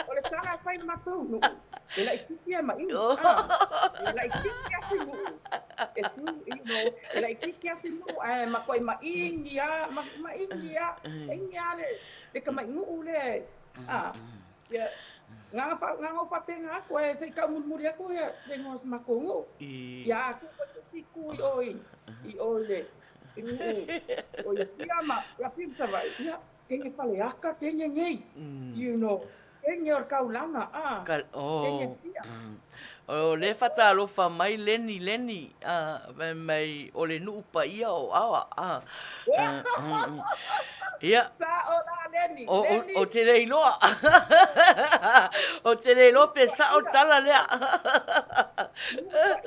[SPEAKER 3] O le tala e fai i le matou nuu, e laitiiti a maʻi, a, e laitiiti a se nuu, e tu, you know, e laitiiti a se nuu, ae matuai maʻigi a, maʻigi a, maʻigi a le, le tamai nuu lea, a, ia, na ona na ou faapena atu, ae se i kau mulimuli atu ia le igoa o se matou nuu. Ia a tu foi se isi tu i o i, i o i le, i nuu o i Apia ma, Apia ma Savaii, ia, Kenge Faleata, kenge nei, you know, kenge o le kaulana, a, kenge pia.
[SPEAKER 2] O lea faatalofa mai Leni, Leni, a, fai mai o le nuu paia o Awa, a. Ia.
[SPEAKER 3] Sao la. Leni, Leni.
[SPEAKER 2] Ou te le iloa. Ou te le iloa pe sao le tala lea.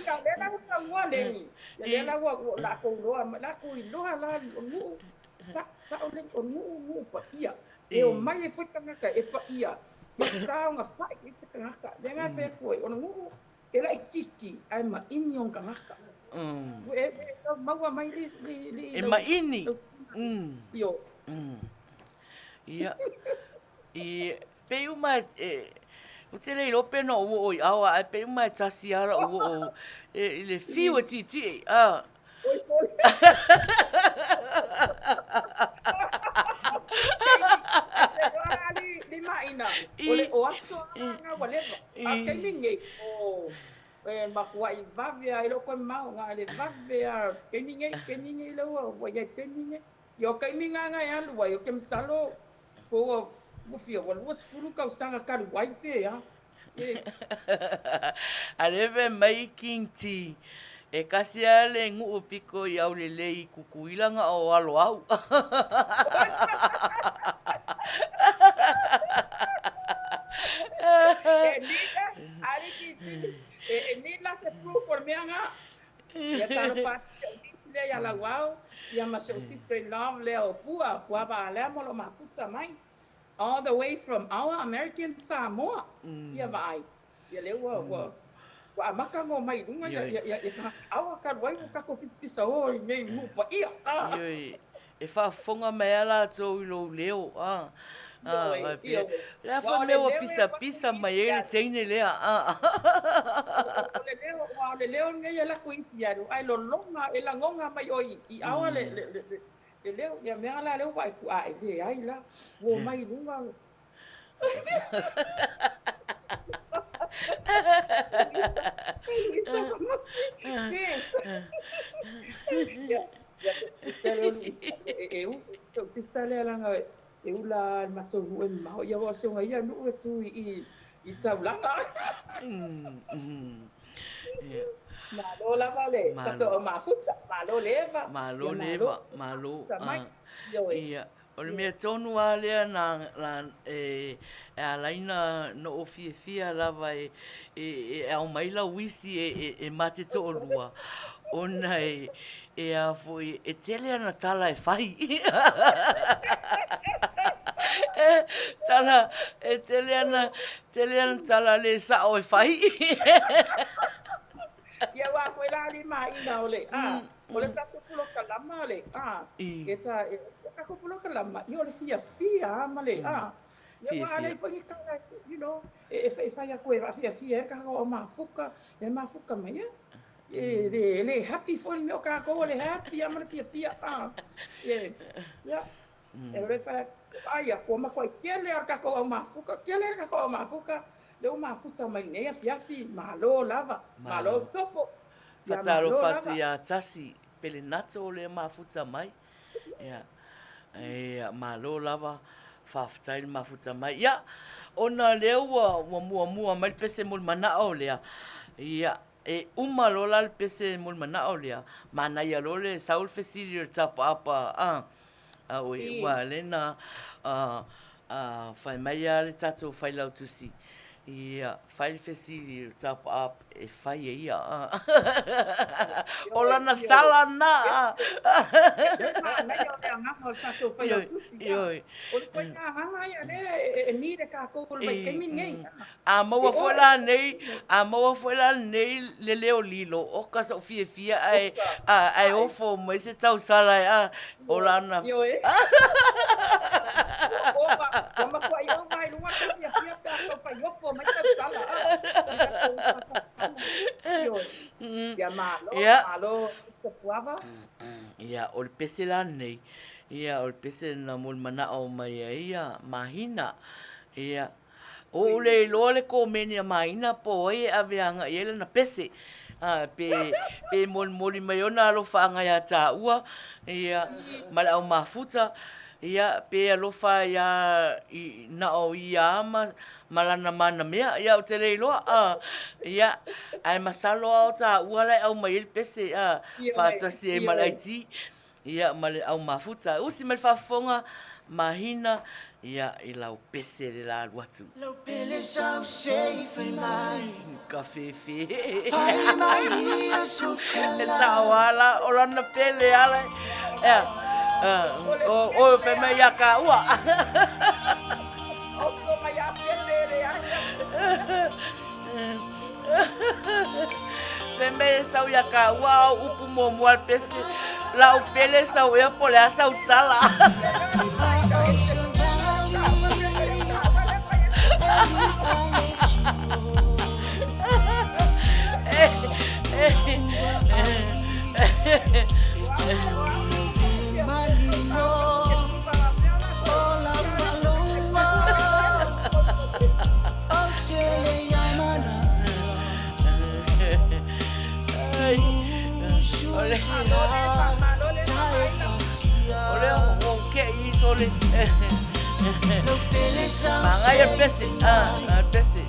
[SPEAKER 3] Ia, lea la ua taua Leni. Ia lea la ua latou iloa, latou iloa la o nuu, sao Leni, o nuu, nuu paia. E omai ai foi tagata e paia, e saogafa'i ai se tagata. Lea na fai atu ai, o le nuu e laitiiti ae maini ona tagata. E tau maua mai li li
[SPEAKER 2] E maini.
[SPEAKER 3] Ioe.
[SPEAKER 2] Ia. I pei uma e ou te le iloa pe na ou oo i aoa ae pei uma e tasi lava lou oo i le fiu e tietie. A.
[SPEAKER 3] Oi sole. Li maina o le o aso nga ua leva. A o taimi nei o e makuaʻi vave a e le o toe mamao na o le vave a taimi nei taimi nei lea ua ua iai taimi nei. Ia o taimi na na e alu ai ou te masalo po ua ua fia ua 20 tausaga talu ai pe a.
[SPEAKER 2] A lea fai mai King T, e kasi lava le nuu piko i Aulelei i Kukuila na o Aloau.
[SPEAKER 3] E need a King T, e need la se proof o le mea na. Ia talofa atu si ou niece lea ia Lauao, ia ma si ou sister in law lea o Pua, Pua Vaalea ma lo mafuta mai. All the way from our American Samoa. Ia vaai. Ia lea ua ua ua amata ona omai i luga ia ia ia tagata aoa talu ai ua tatou pisapisa o i nei nuu paia.
[SPEAKER 2] Ioe. E faafofoga mai lava latou i lou leo. A.
[SPEAKER 3] Ioe, ioe.
[SPEAKER 2] O le a foi le mea ua pisapisa mai ai le teine lea.
[SPEAKER 3] O le leo, aua o le leo lenei e alu atu i isi ae lolona, e lagona mai oe i aoa le le Le leo, ia mea la lea ua e ku ae leai la, ua omai i luga. Ia lea leaga e ula lava i le matou nuu e mamao, ia aua o si ona ia nuu e tu i taulaga. Malo lava le tatou au mafuta, malo le eva.
[SPEAKER 2] Malo le eva, malo. Ia, o le mea tonu lava lea na, e ala ai ona ou fiafia lava e ao mai lau isi e ma te toalua, ona e a foi, e tele ana tala e fai. Tala, e tele ana, Tele ana tala le sao e fai.
[SPEAKER 3] Ia aua koe la le maina o le a, o le tatou polokalama le a, e ta e tatou polokalama ia o le fiafia a ma le a. Ia aua a leai foi ni tala you know e e fai atu e faafiafia ai le tagata o mafuka, e mafuka mai ia. E le le happy foi le mea o tatou o le happy a ma le fiafia a. Ia. E le fai atu, ai a, ua matuai tele lava le tatou au mafuta, tele le tatou au mafuta, lea ua mafuta mai lenei afiafi, malo lava, malo sopo.
[SPEAKER 2] Ia, malo Faatalofa atu lava. ia Tasi Pelenato lea mafuta mai. Ia, ia, malo lava, faafetai le mafuta mai. Ia, ona lea ua, ua muamua mai le pese mo le manao lea, ia, e uma loa la le pese mo le manao lea, manaia loa le sau le fesili o le tapaapa, a, Auē, ua lea na fai mai lava le tatou Failautusi, ia, fai le fesili i le top up e fai e ia. O lana sala lena.
[SPEAKER 3] E te manaia o le agaga o le tatou Failautusi. Ioe. O le ituaiga agaga ia lea e need e tatou i le vaitaimi lenei.
[SPEAKER 2] A maua foi la nei, a maua foi la nei le leo lilo, oka so'u fiafia ae, ae ofo mai se tausala e a, o lana.
[SPEAKER 3] Ioe. Ua ova, ua matuai ova i luga lou fiafia pe a tau fai ofo mai tausala a. Ioe. Ia malo, malo Mister Puava.
[SPEAKER 2] Ia, o le pese la lenei, ia, o le pese na molimanaʻo mai ai ia Mahina. Ia. Ua ou le iloa le komeni a Maina po o ai e ave agai i ai lana pese. Pe, pe molimoli mai ona alofaaga ia tāua, ia, ma le au mafuta, ia, pe alofa ia i, na o ia ma, ma lana manamea, ia, ou te le iloa, a, ia, ae masalo lava o tāua la e aumai ai le pese, a, faatasi ai ma le IT. Ia ma le au mafuta. Usi mai le faafofoga mahina ia i lau pese le la alu atu.
[SPEAKER 5] Lau pele sau se i fai mai.
[SPEAKER 2] Ka fefe.
[SPEAKER 5] Fai mai ia sou
[SPEAKER 2] E
[SPEAKER 5] tala.
[SPEAKER 2] sao ala o lana pele ala. Ea. O o fai mai ia ka ua.
[SPEAKER 3] Oso mai a pele le ai.
[SPEAKER 2] Fai mai e sau ia ka ua au upu muamua le pese. Lau pele sau ea po o le a sau tala.
[SPEAKER 5] Ocean Valley.
[SPEAKER 2] Ai, o le o ke i sole. Mangai le pese. Ah, le pese.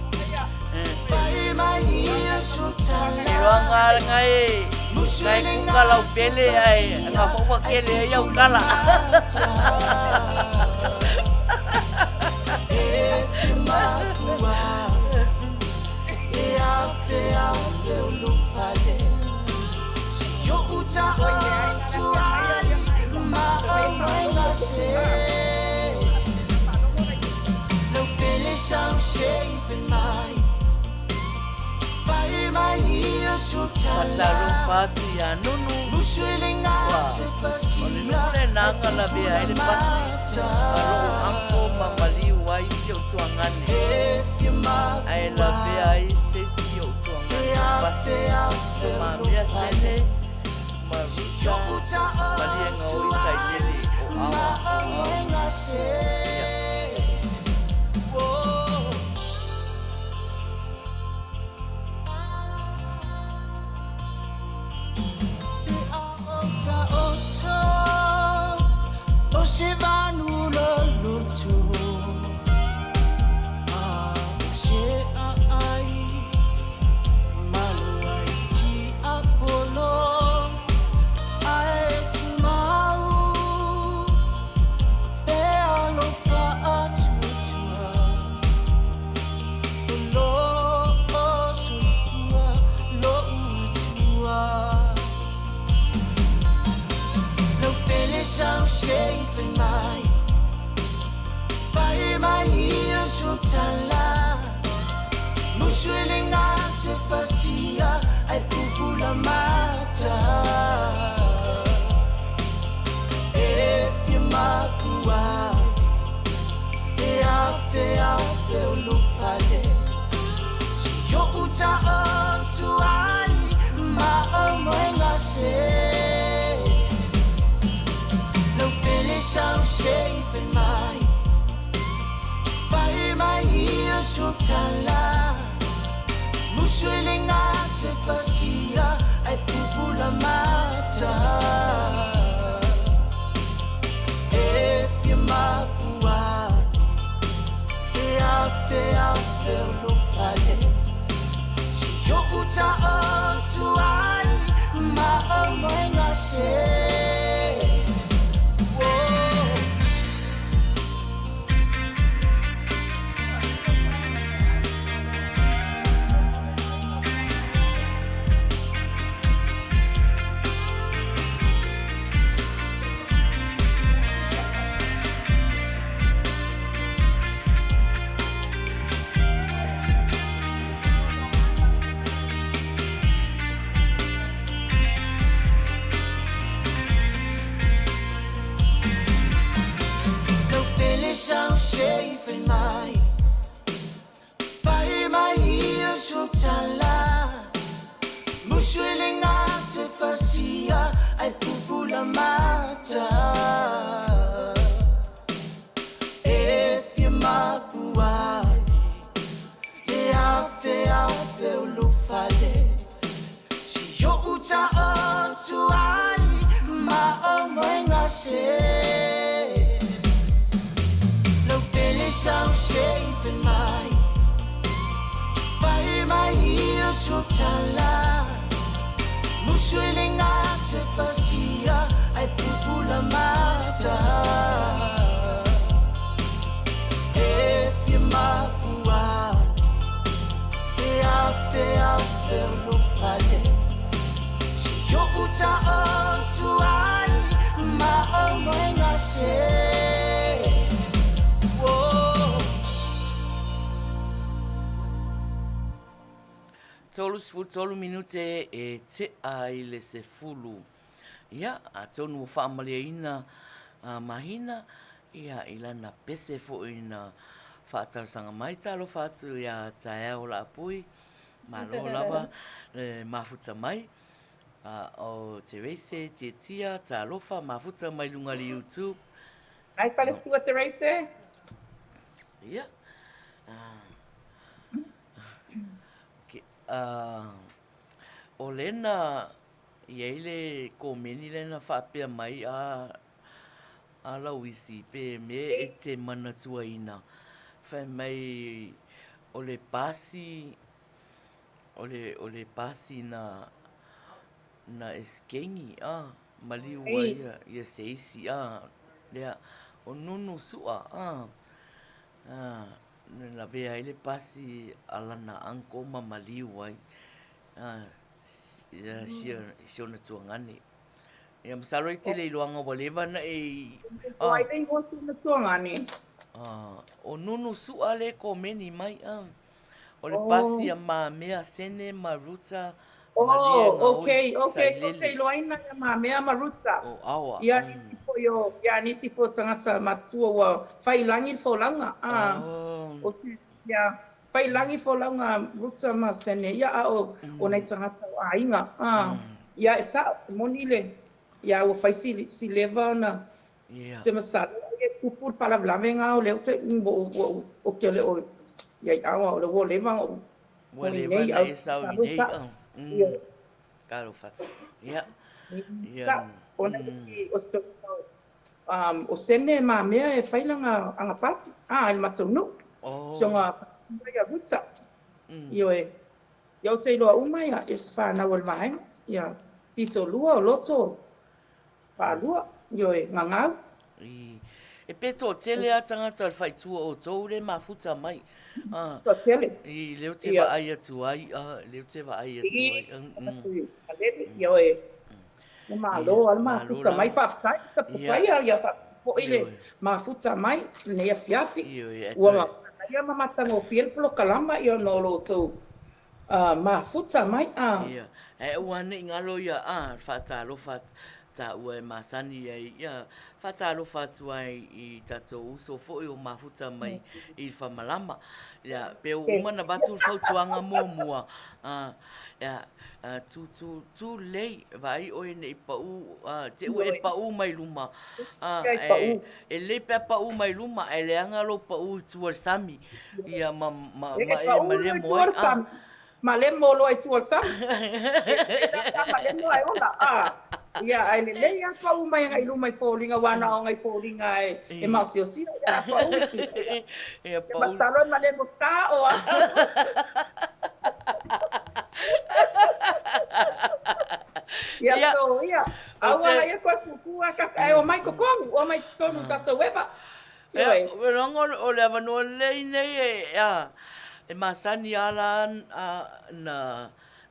[SPEAKER 2] Iloaga ngai ngai kuka lau pele ai nga fou kele ai au kala. Faatalofa atu ia Nunu. Ua, o le nuu lena na lavea ai le pasi a lou uncle ma maliu ai si ou tuagane. Ae lavea ai se isi ou tuagane i pasi. O Mamea Sene ma Ruta Maliega o Isailele o Awa o Ao. Ia.
[SPEAKER 5] say. Whoa.
[SPEAKER 2] 33 minute e tea i le sefulu. Ia, atonu ua faamalieina a Mahina, ia, i lana pese foi na faatalosaga mai. Talofa atu ia Taeao Laapui, malo lava le mafuta mai. A o Terese Tietia, talofa, mafuta mai luga i le YouTube.
[SPEAKER 3] Ai faletua Terese.
[SPEAKER 2] Ia. Okay. O lena i ai le komeni lea na faapea mai a a Lauisi pe mea e te manatuaina fai mai o le pasi o le o le pasi na na eskengi a maliu ai ia ia se isi a lea o Nunu Su'a a a na lavea ai le pasi a lana uncle ma maliu ai a ia si ona tuagane. Ia masalo e tele iloaga ua leva na e
[SPEAKER 3] O ai le igoa si ona tuagane?
[SPEAKER 2] O Nunu Su'a le komeni mai a. O le pasi a Mamea Sene ma Ruta Malie
[SPEAKER 3] Gaoi okay, okay, Sailele. Okay, iloaina ia Mamea ma Ruta.
[SPEAKER 2] O Aoa.
[SPEAKER 3] Ia nisi foi o, ia nisi foi o tagata matua ua fai i lagi le folauga. O te, ia, Fai lagi folauga Ruta ma Sene ia a o o nai tagata o aiga a ia e sao e moni le ia ua fai si si leva ona te masalo ai e tupu le faalavelave nga o lea ou te ua ou ou te le o iai aua o le ua leva ona ou
[SPEAKER 2] Ua leva ona e sau i nei a talofa ia
[SPEAKER 3] ia sao ona o se Um, o Sene ma mea e fai langa anga pasi, a, i le matou nuu.
[SPEAKER 2] Oh.
[SPEAKER 3] Si ona fatua ia Ruta. Ioe. Ia ou te iloa uma ia i se whanau o le vaega. Ia, pito lua o loto whaalua, ioe, ngangau.
[SPEAKER 2] I, e pe toatele a tagata o le faitua o tou le mafuta mai. Ah,
[SPEAKER 3] Toatele.
[SPEAKER 2] I leo te vaai atu ai, ah, leo te vaai atu ai.
[SPEAKER 3] I, ioe. Ua malo lava le mafuta mai, faafetai tapupai ia faafoi le mafuta mai lenei afiafi. Ua manaia ma matagofie le polokalama ia ona o lo outou mafuta mai.
[SPEAKER 2] Ia, ae aua ne i galo ia a faatalofa taua e masani ai ia faatalofa atu ai i tatou uso foi o mafuta mai i le famalama. Ia, pe ua uma ona avatu le fautuaga muamua, ia, too too too late vaai oe nei pau te ua e pau mai luma ae e lelei pe a pau mai luma ae leaga lou pau i tua i le sami ia ma ma ma e malemo ai a
[SPEAKER 3] malemo loa i tua o le sami e malemo ae ola a ia ae lelei a pau mai agai luma i foliga aua na o agai foliga e maosiosia ia a pau i tua
[SPEAKER 2] ia pau
[SPEAKER 3] masalo e malemo tao a Ia
[SPEAKER 2] Ia.
[SPEAKER 3] so ia,
[SPEAKER 2] Ou
[SPEAKER 3] aua
[SPEAKER 2] te-
[SPEAKER 3] la ia koe kukua ka ae o mai totonu, o mai totonu tatou eva.
[SPEAKER 2] Ia,
[SPEAKER 3] Ioe.
[SPEAKER 2] o leaga o le avanoa lelei nei e, a, e masani lava la a, na,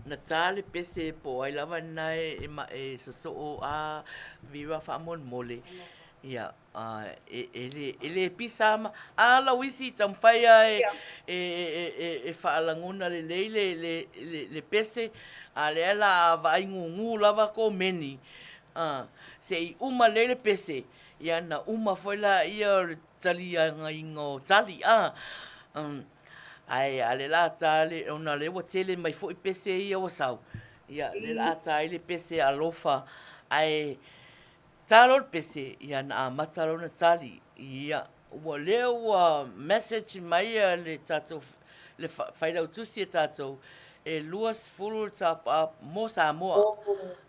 [SPEAKER 2] na tā le pese po o ai lava lena e, e, ma, e sosoo a Vera faamolemole. Ia, e, e, le, e le pisa ma, a lau isi taumafai lava e, e, e, e, e faalagona lelei le, le, le, le pese, a lea la a vaai gūgū lava komeni, a, se i uma lelei le pese, ia na uma foi laia o le taliagaina o tali, a, um, ae a le la ta le, ona lea ua tele mai foi pese ia ua sau, ia, lea la a ta ai le pese alofa, ae, Tā loa le pese, ia na amata lona tali, ia, ua lea ua message mai le tatou, le failautusi e tatou, e 20 le top up mo Samoa.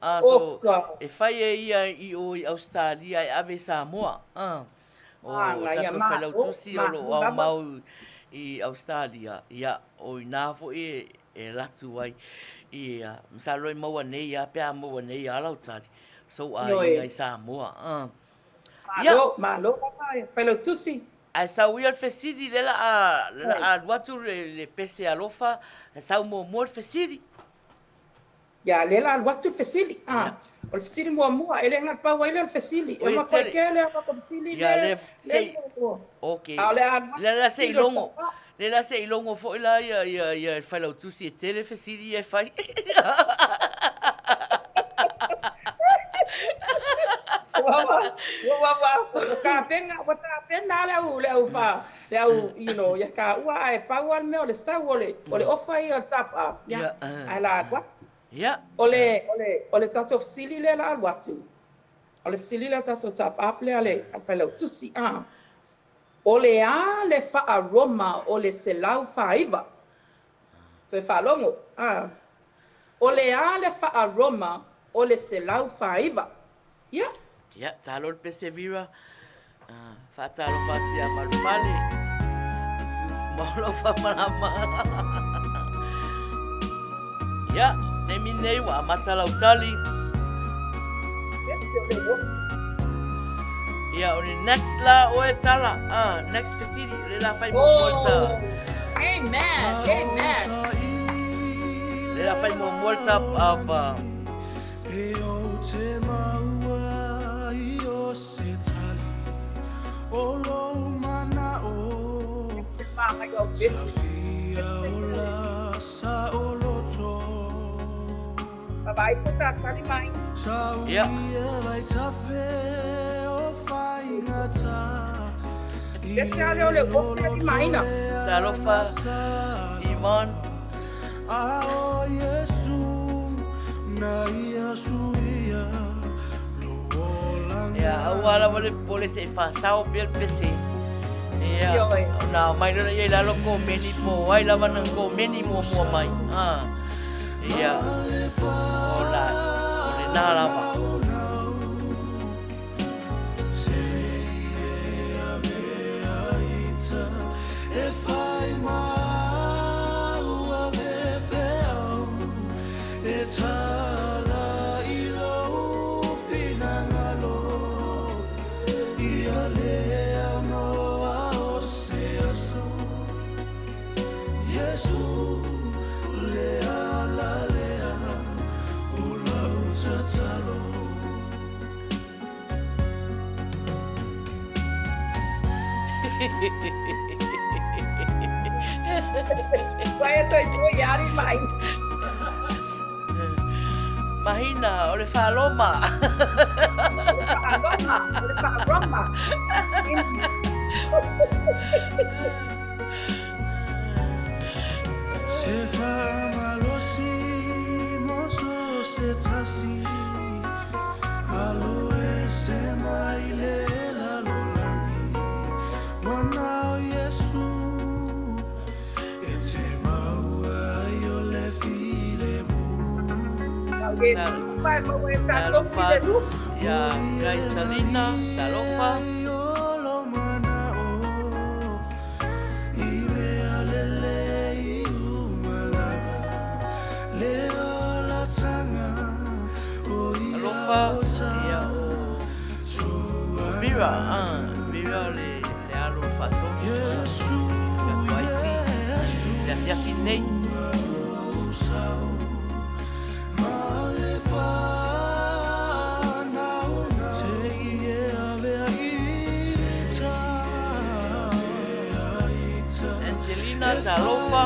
[SPEAKER 2] Ah, so, e fai e ia i o i Ausetalia e ave i Samoa. Ah, o tatou failautusi o lo o aumau i Ausetalia, ia, o inā foi e alu atu ai. Ia, masalo e maua nei lava pe a maua nei lava lau tali. Sou aiga i Samoa. Ia.
[SPEAKER 3] Malo, malo lava e Failautusi.
[SPEAKER 2] Ae sau ia le fesili lea la a, lea la a alu atu le pese alofa, sau muamua le fesili.
[SPEAKER 3] Ia, lea la alu atu le fesili. A. O le fesili muamua, e le na o le pau ai lea o le fesili. E
[SPEAKER 2] Oi,
[SPEAKER 3] uma koe
[SPEAKER 2] tele.
[SPEAKER 3] kele a matou fesili
[SPEAKER 2] Ia,
[SPEAKER 3] lea,
[SPEAKER 2] lea,
[SPEAKER 3] lea
[SPEAKER 2] sei,
[SPEAKER 3] muamua.
[SPEAKER 2] ok.
[SPEAKER 3] A o le a alu atu
[SPEAKER 2] Lea la se i
[SPEAKER 3] fesili o le
[SPEAKER 2] logo,
[SPEAKER 3] tapa.
[SPEAKER 2] lea la se i logo foi la ia, ia, ia le Failautusi e tele fesili ia e fai.
[SPEAKER 3] Ua, ua, ua, ua, ua, ua tapena, ua tapena le au, le au fa, le au, you know, ia taua ae pau lava le mea o le sau o le, o le ofa ia o le top up, ia,
[SPEAKER 2] Ia,
[SPEAKER 3] ae la alu atu.
[SPEAKER 2] ia.
[SPEAKER 3] O le, o le, o le tatou fesili lea la alu atu, o le fesili lea tatou top up lea a le Failautusi, a. O le a le faa-Roma o le 149? Toe faalogo, a. O le a le faa-Roma o le 149? Ia.
[SPEAKER 2] Ia, talo le pese Vera. Ah, faatalofa atu ia Malufale. Tusimolo faamalama. Ia, taimi nei ua amata lau tali. Ia, o le next la oe tala. Ah, next fesili, le la fai muamua le ta.
[SPEAKER 3] Oh, amen, amen.
[SPEAKER 2] Le la fai muamua le ta apa.
[SPEAKER 3] Vaai po ta tali mai.
[SPEAKER 2] Ia.
[SPEAKER 3] Ese ale o le ofe ali maina.
[SPEAKER 2] Talofa, Iman. Ia, aua lava le popole se i faasao pea le pese. Ia,
[SPEAKER 3] Ioe.
[SPEAKER 2] ona aumai lea ia i lalo komeni po o ai lava na komeni muamua mai. Ha. Ia, o la, o lena lava.
[SPEAKER 3] Vai e toi toi ari mai.
[SPEAKER 2] Mahina, o le faaloma.
[SPEAKER 3] O le faaloma, o le faaloma.
[SPEAKER 2] Talofa iā Kaisalina, talofa. Alofa ia o Mira, ah, Mira le, le alo o le faatonu, ah, ia Kuaiti, le afiafi nei. Angelina, talofa.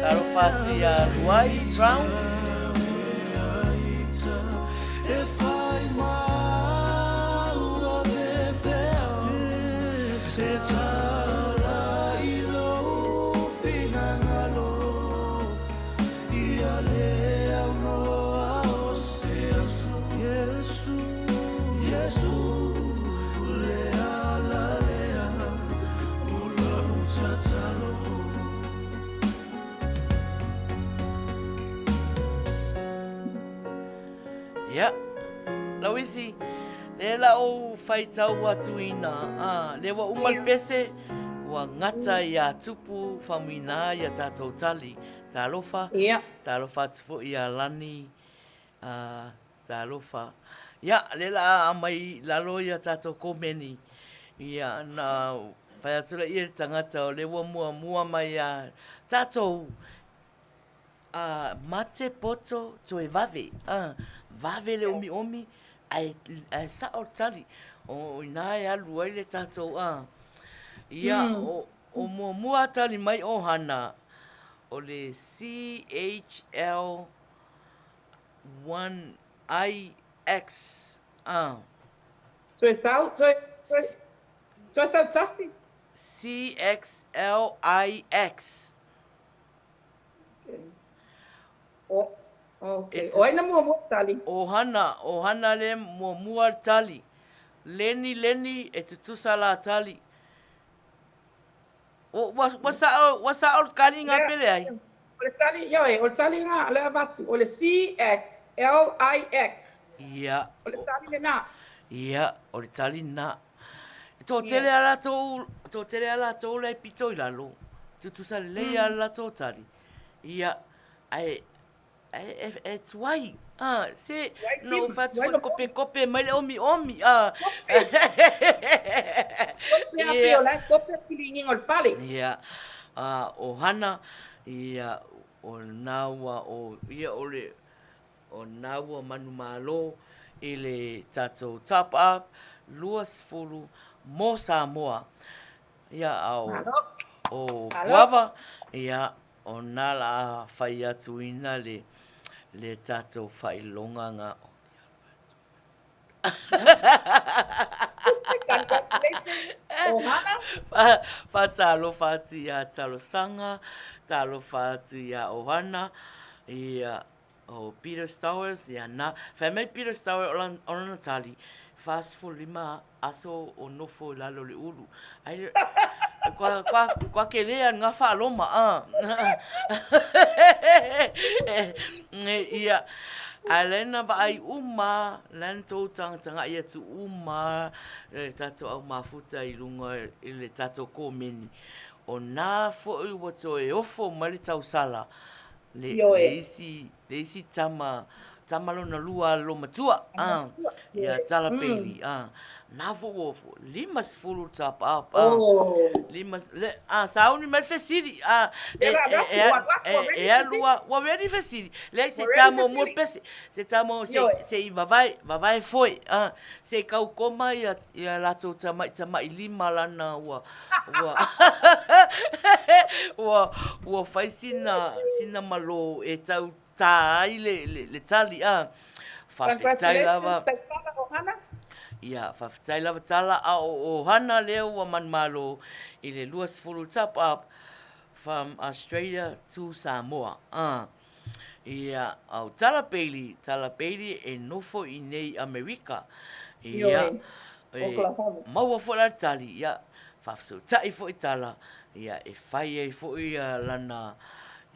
[SPEAKER 2] Talofa atu iā Luai Brown. Ia, Lauisi, lea la ou faitau atu ina, a, lea ua uma le pese, ua gata iā Tupu Faumuina ia tatou tali. Talofa, talofa atu foi ia Lani, a, talofa. Ia, lea la a aumai i lalo ia tatou komeni, ia, na fai atu laia i le tagata o lea ua muamua mai ia tatou A mate poto toe vave, a, vave le omiomi ae, ae sao le tali. O ina e alu ai le tatou, a, ia, o, o muamua tali mai ʻohana, o le CHL 1IX, a.
[SPEAKER 3] Toe sau, toe, toe, toe sau tasi.
[SPEAKER 2] CXLIX.
[SPEAKER 3] O, okay. O ai na muamua tali?
[SPEAKER 2] O Hana, o Hana le muamua tali. Leni, Leni, e tutusa la tali. O, ua, ua sao, ua sao le tali ngā pele ai?
[SPEAKER 3] O le tali, ioe, o le tali ngā, le avatu, o le C-X-L-I-X.
[SPEAKER 2] Ia.
[SPEAKER 3] O le tali lena.
[SPEAKER 2] Ia, o le tali na. Toatele a latou, toatele a latou la e pito i lalo. Tutusa lelei a latou tali. Ia, ae, ae, e, e tuai. Ah, se, no ou fai atu foi kopekope mai le omiomi. Ah.
[SPEAKER 3] Kope a pei o la e kope a piligiga o le fale.
[SPEAKER 2] Ia, ah, o Hana, ia, o lena ua o, ia o le, O na ua manumalo i le tatou top up 20 mo Samoa. Ia a o o Guava, ia o na la a fai atu ina le le tatou faailoga nga Faatalofa atu ia Talosaga, talofa atu ia Ohana, ia O Peter Stowers, ia na, fai mai Peter Stowers o lana, o lana tali, 45 aso o nofo i lalo o le ulu. Ai, kua, kua, kua ke lea ngā whaaloma, a. Ia, a lena vaai uma, lena tou tagatagai atu uma, le tatou au mafuta i lunga i le tatou komeni. O nā foi ua toe ofo mai le tausala, Le, le isi, le isi tama, tama lona lua a le loomatua, a, ia Tala Bailey, a, na fo ua ofo, 50 top up, a, lima, le, a, sauni mai le fesili, a, e, e, e, e, e alu a, ua ready fesili, leai se tā muamua pese, se tā muamua, se, se i vavae, vavae foe, a, se i kau koma ia, ia latou tama'i tama'i lima lana ua, ua, ua, ua fai sina, sina malo e tau tā ai le, le, le tali, a. Faafetai lava. Ia, faafetai lava Tala, a o Ohana lea ua manumalo i le 20 top up from Australia to Samoa, a. Ia, au Tala Bailey, Tala Bailey e nofo i nei Amerika. Ia, e maua foi la le tali, ia, faafesootai foi Tala, ia, e fai ai foi ia lana,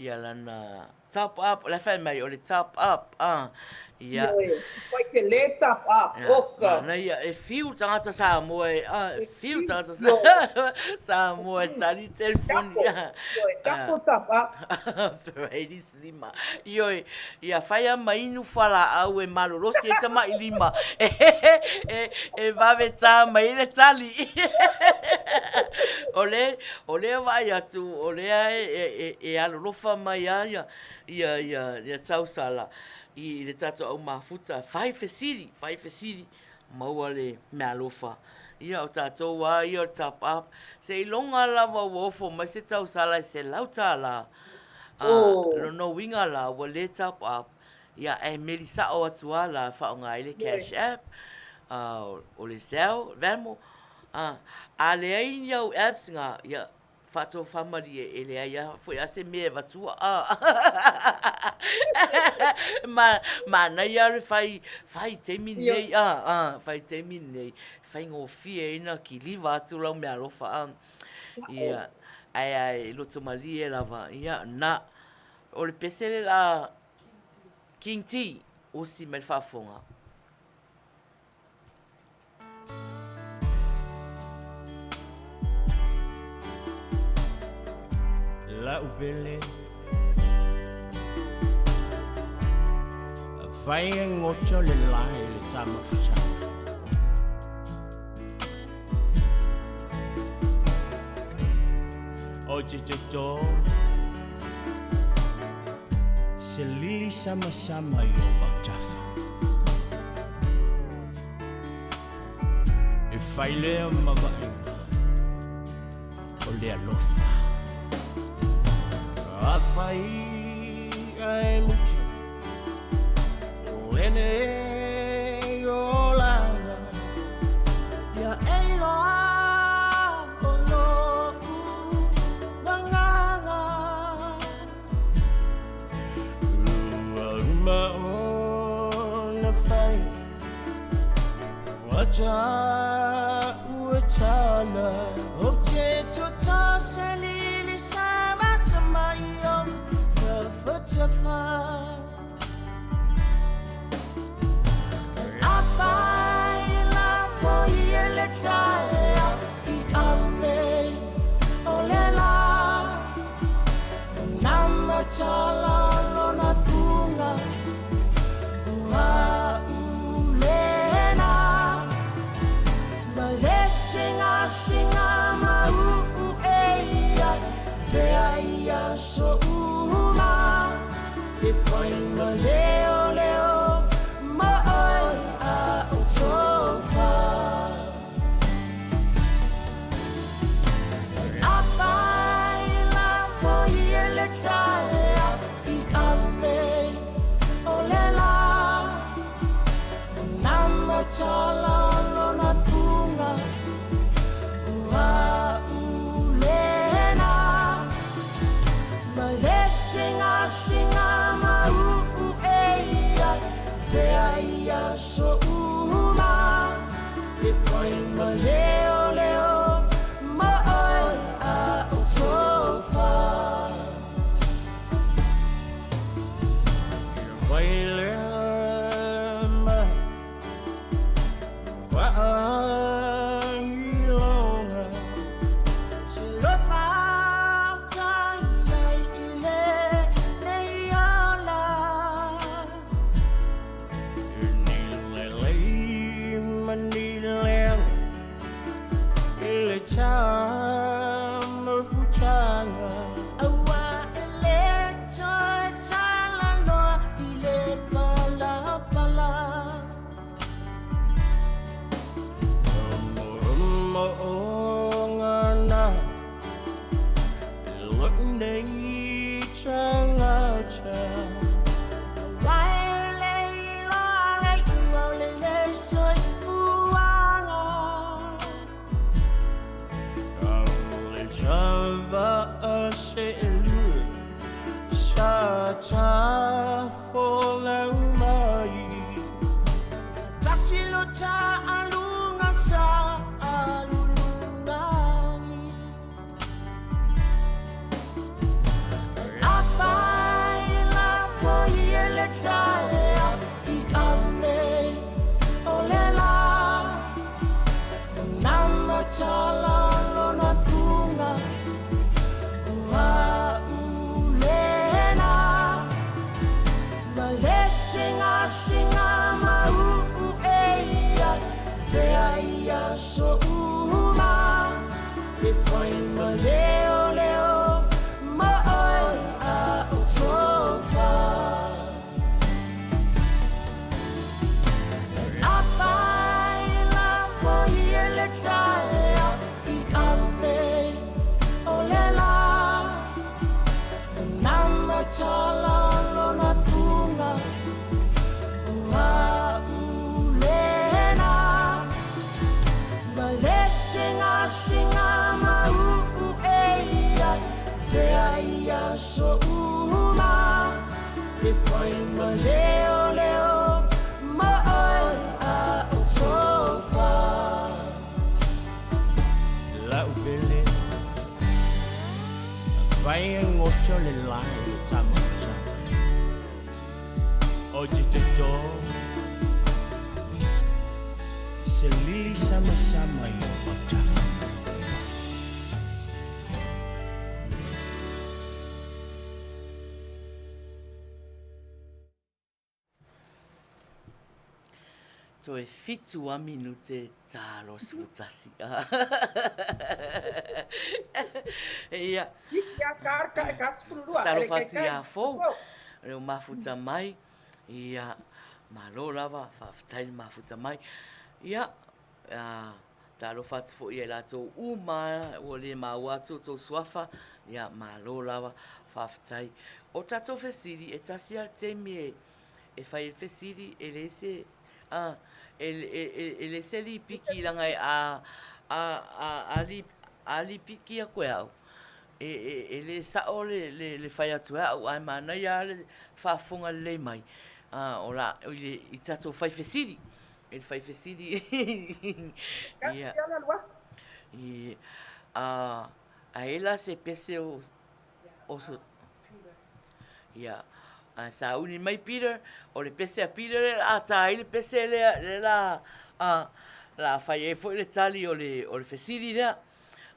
[SPEAKER 2] ia lana top up, o la e fai mai o le top up, a, ia.
[SPEAKER 3] Ioe, fai tele top up, oka.
[SPEAKER 2] Manaia, e fiu tagata Samoa e, a, e fiu tagata Samoa e tali telefoni, a.
[SPEAKER 3] Ioe, double top up.
[SPEAKER 2] Ladies lima. Ioe, ia fai a ma inu fualaau e malolosi ai tama'i lima. E, e vave tā mai ai le tali. O le, o lea vaai atu, o lea e, e, e, e alolofa mai a ia, ia, ia, ia tausala i, i le tatou au mafuta. Fai fesili, fai fesili, maua le meaalofa. Ia, o tatou a ia o le top up. Seiloga lava ua ofo mai se tausala e $100. A, lona uiga la, ua le top up, ia, ae meli sa'o atu lava la e faaaoga ai le Cash App, a, o le Zelle, Venmo, a, a leai ni au apps na, ia, faatofamalie, e leai lava foi a se mea e avatua, a. Ma, manaia le fai, fai taimi lenei, a, a, fai taimi lenei, faigofie ai ona kiliva atu lau meaalofa, a. Ia, ae ae loto malie lava, ia, na, o le pese le la King T. Usi mai le faafofoga.
[SPEAKER 5] La'u pele Fai e goto le lae le tama fusanga O te toto Se lili samasama i ou autafa E fai lea ma vaaiga o le alofa Afai ae muta Lenei olaga Ia e iloa o lo'u agaga Ua uma ona fai Ua ua tala Ou te toto se lili sama i ou tafatafa E whai ma leo leo ma oe a o tofa. A whai la foi e le taea i ave o le la. Nama tala lona funga ua ulena. Ma le singa singa ma uu eia te ai aso uma. E whai ma leo leo ma oe a o tofa. Wai lea ma vaailoga Se lofa tai ai i le nei ola. E ni lelei ma ni leaga i le tamafutaga. Aua e le toe talanoa i le palapala. Mo'omo'oga na la'u nei tagata. Aua e le iloa le iuga o le le soifuaga. A o le tava'a se'elua sa tafolau mai. Tasi lo ta'aluga sa alulugagi. Afai la foi e le taea i ave o le la. Nama tala lona funga ua ulena. Ma le singa singa ma uu eia te ai aso uma. E whai ma leo leo ma oe a o tofa. Afai la foi e le taea i ave o le la. Nama tala lona funga ua ulena. Ma le singa singa ma uu eia te ai aso uma. E whai ma leo leo ma oe a o tofa. La'u pele Afai e goto le lae le tamafutaga. O te toto Se lili samasama i o autafa.
[SPEAKER 2] Toe fitu a minute talo sefutasi. Ia.
[SPEAKER 3] Ia ka ka ka 12.
[SPEAKER 2] Talofa atu ia fou. Reo mafuta mai. Ia malo lava faafetai le mafuta mai. Ia talofa atu foi ia i latou uma ua le maua atu o tou suafa. Ia malo lava faafetai. O tatou fesili e tasi lava le taimi e e fai ai le fesili, e leai se, a, e, e, e, e leai se lipiki leaga e a, a, a, a, li, a lipiki aku e au, e, e, e le sao le, le, le fai atu e au, ae manaia lava le faafofoga lelei mai, a, o la, i le, i tatou fai fesili, i le fai fesili, ia, i, a, a e la se pese o, o, Ia, a sauni mai Peter, o le pese a Peter lea la ta ai le pese lea, lea la, a, la fai ai foi le tali o le, o le fesili lea.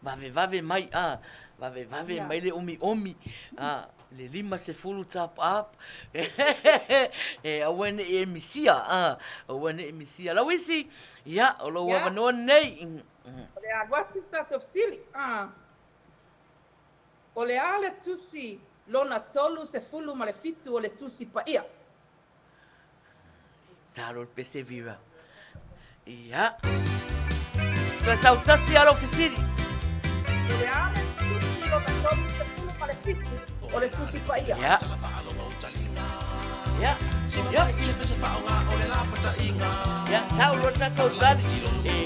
[SPEAKER 2] Vave vave mai, a, vave vave mai le omiomi, a, le 50 top up, e aua ne i e misia, a, aua ne i misia. Lauisi, ia, o lou avanoa lenei.
[SPEAKER 3] O le alu atu le tatou fesili, a. O le a le tusi lona 37 o le Tusi Paia?
[SPEAKER 2] Talo le pese Vera. Ia. Toe sau tasi a lou fesili.
[SPEAKER 3] O le a le tusi lona 37 o le Tusi Paia?
[SPEAKER 2] Ia. Ia. Ia. Ia, sau loa le tatou tali.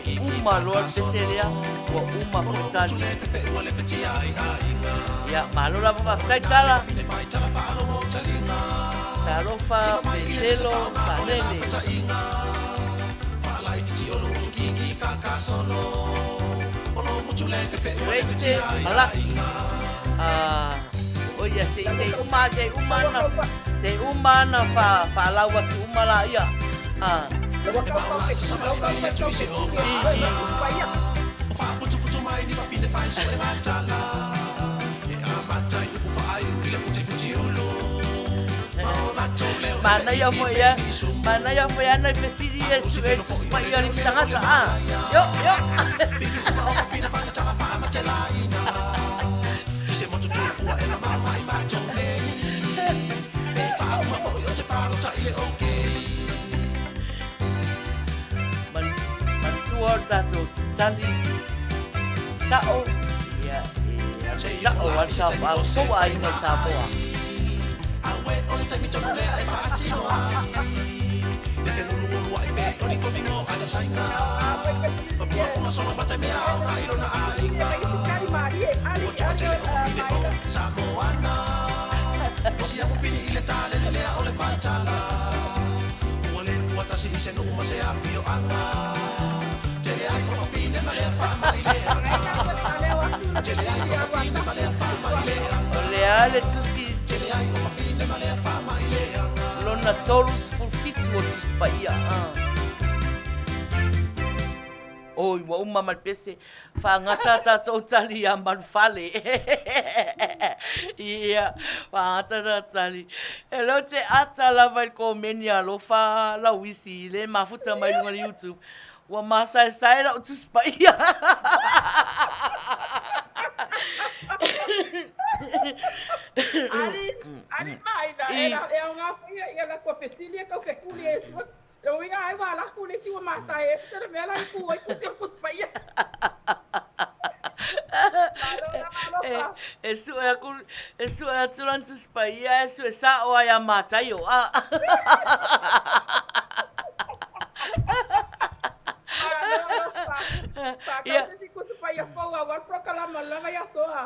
[SPEAKER 2] E uma loa le pese lea, ua uma foi tali. Ia, malo lava faafetai Tala. Talofa Petelo Salele. Grace Malaki. Ah, o ia, se i, se i uma, se i uma ana, se i uma ana wha, whaalau atu uma la ia. Ah. I, i. Manaia foi ia, manaia foi ana i fesili e su e tusi mai ia nisi tangata, ah. Yo, yo. Manatua o le tatou tali sa'o, ia, e alu sa'o lava le Samoa, tou aiga i Samoa. O le a le tusi lona 37 o Tusi Paia. Oi, ua uma ma le pese. Whaangata tatou tali ia Manufale. Ia, whaangata tatou tali. E leo te ata lava i le komeni alofa Lauisi le mafuta mai luga le YouTube. Ua masaesae lau Tusi Paia.
[SPEAKER 3] Ali, ali mai na, e la, e au ngā whaia, ia la kua fesili e kau fekuli e sua. Le uiga ai ua ala aku le isi ua masae ese le mea la i pu ai kusi o Tusi Paia. Malo la malo fa.
[SPEAKER 2] E sue aku, e sue atu lana Tusi Paia, e sue sa'o ai a Mataio. Ah.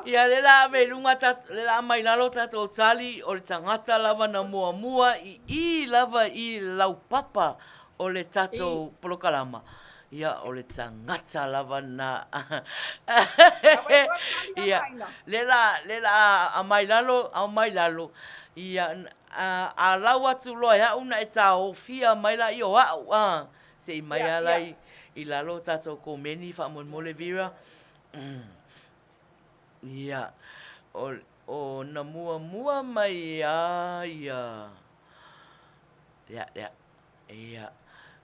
[SPEAKER 2] Ia le la ave i luga le la aumai i lalo tatou tali o le tagata lava na muamua i i lava i le laupapa o le tatou polokalama. Ia, o le tagata lava na. Ia, le la, le la aumai lalo, aumai lalo. Ia, a, a lau atu loa e au na e taofia mai laia o au, a. Se i mai a la i, i lalo o tatou komeni faamolemole Vera. Ia, o, o na muamua mai a ia, ia, ia, ia,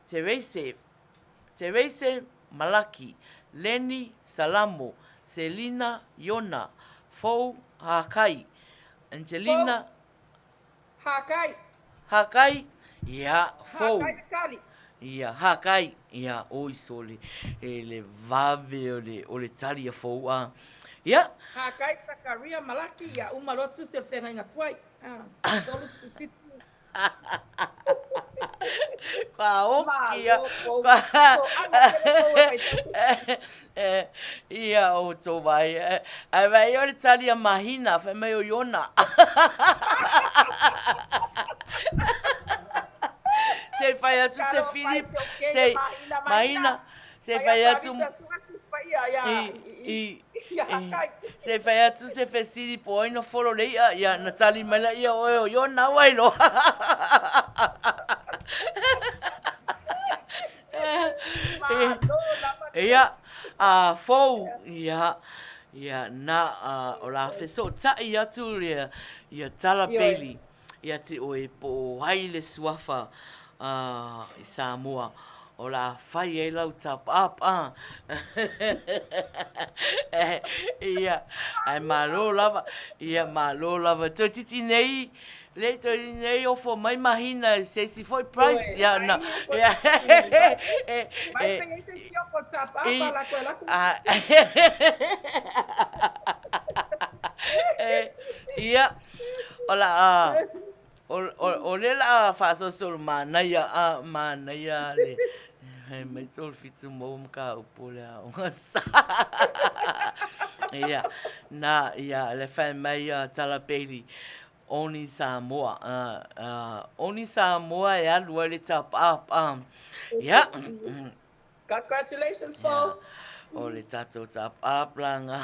[SPEAKER 2] Terese, Terese Malaki, Leni Salamo, Selina Iona, Fou Hakai, Angelina.
[SPEAKER 3] Fou Hakai.
[SPEAKER 2] Hakai, ia, Fou.
[SPEAKER 3] Hakai Kali.
[SPEAKER 2] Ia, Hakai, ia, oi sole, e le vave o le, o le tali a Fou, a. Ia.
[SPEAKER 3] Hakai Sakaria Malaki, ia, uma loa tusi o le feagaiga tuai. Ah, 37.
[SPEAKER 2] Kua oki ia. Ia o tō vai. Ai vai o le tali a Mahina, whai mai o Iona. Se whai atu se Philip, se Mahina, se whai atu i, Se fai atu se fesili po ai na folo le i'a, ia na tali mai la ia oe o Iona wai loa. Ia, a fou, ia, ia, na, o la fesoota'i atu ia, ia Tala Bailey. Ia te oe po o ai le suafa i Samoa o le a fai ai lau top up a. Ia, ae malo lava, ia malo lava. Toeitiiti nei, le toeitiiti nei ofo mai mahina i se isi foi price. Ia, na, ia,
[SPEAKER 3] Mai pe i se isi ofo top up a la koe laku.
[SPEAKER 2] Ia, O la a, o, o, o le la a faasolosolo manaia, a, manaia le, hai mai tolu fitu maua ma ka upu o le aoga sa. Ia, na, ia, le fai mai a Tala Bailey, Only Samoa, a, a, Only Samoa e alu ai le top up, a, ia,
[SPEAKER 3] Congratulations Fou!
[SPEAKER 2] O le tatou tapaaplaga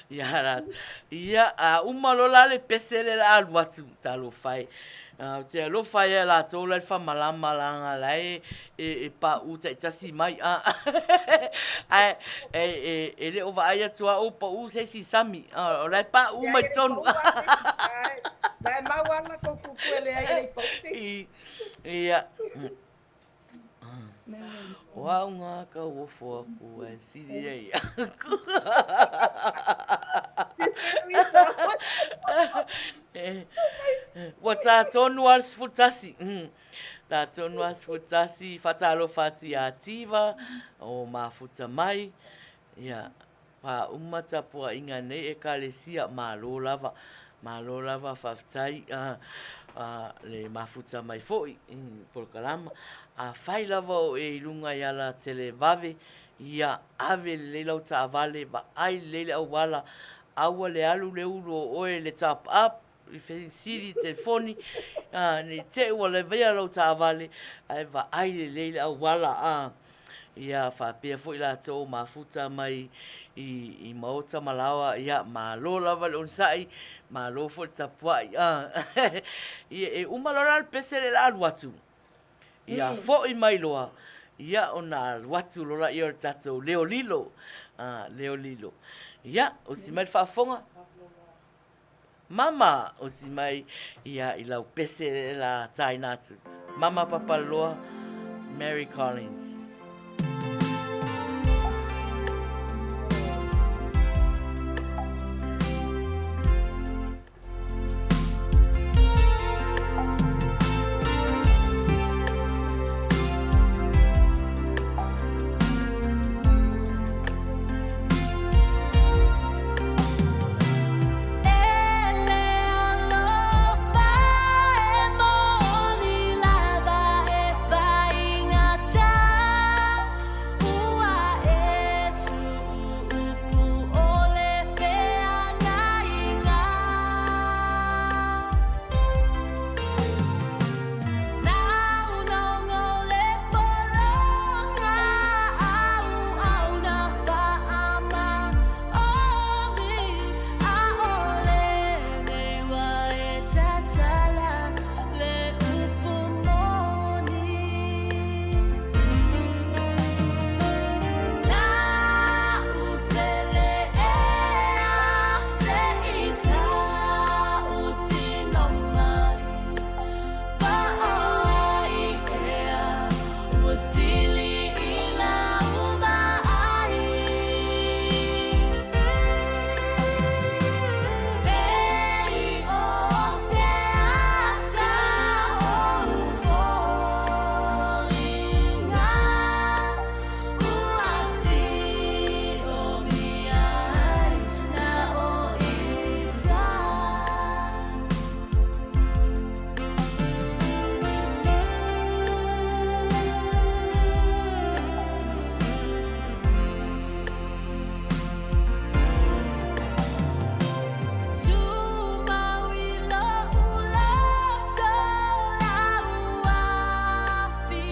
[SPEAKER 2] ia la ia a uma loa la le pese le la alu atu talofa e. Ou te alofa ia latou la le famalama laga la e e paʻu taitasi mai a ae e e e le o vaai atu a o paʻu se isi sami o la e paʻu mai tonu.
[SPEAKER 3] La e mau ana kou kuku e leai e le i paʻu se isi.
[SPEAKER 2] Ia. O au ngā kauofo aku e siri ai aku. Ua tā tonu a le 11. Tā tonu a le 11, whatalofa atu i a Tiva, o Mafuta mai. Ia, Pā uma tapuaiga nei Ekalesia, malo lava, malo lava faafetai a le mafuta mai foi i polokalama. Afai lava o e i luga i ala televave, ia ave lelei lau taavale, vaai lelei le auala, aua le alu le ulu o oe le top up, i fesili i telefoni, nei te i ua levaia lau taavale, ae vaai lelei le auala, a. Ia, faapea foi latou mafuta mai i, i maota ma laoa, ia, malo lava le onosai, malo foi le tapuai, a. Ia, e uma loa la le pese le la alu atu. Ia, foi mai loa, ia, ona alu atu loa laia o le tatou leo lilo, a, leo lilo. Ia, usi mai le faafofoga. Mama, osi mai ia i lau pese la taina atu. Mama Papalaloa, Mary Collins.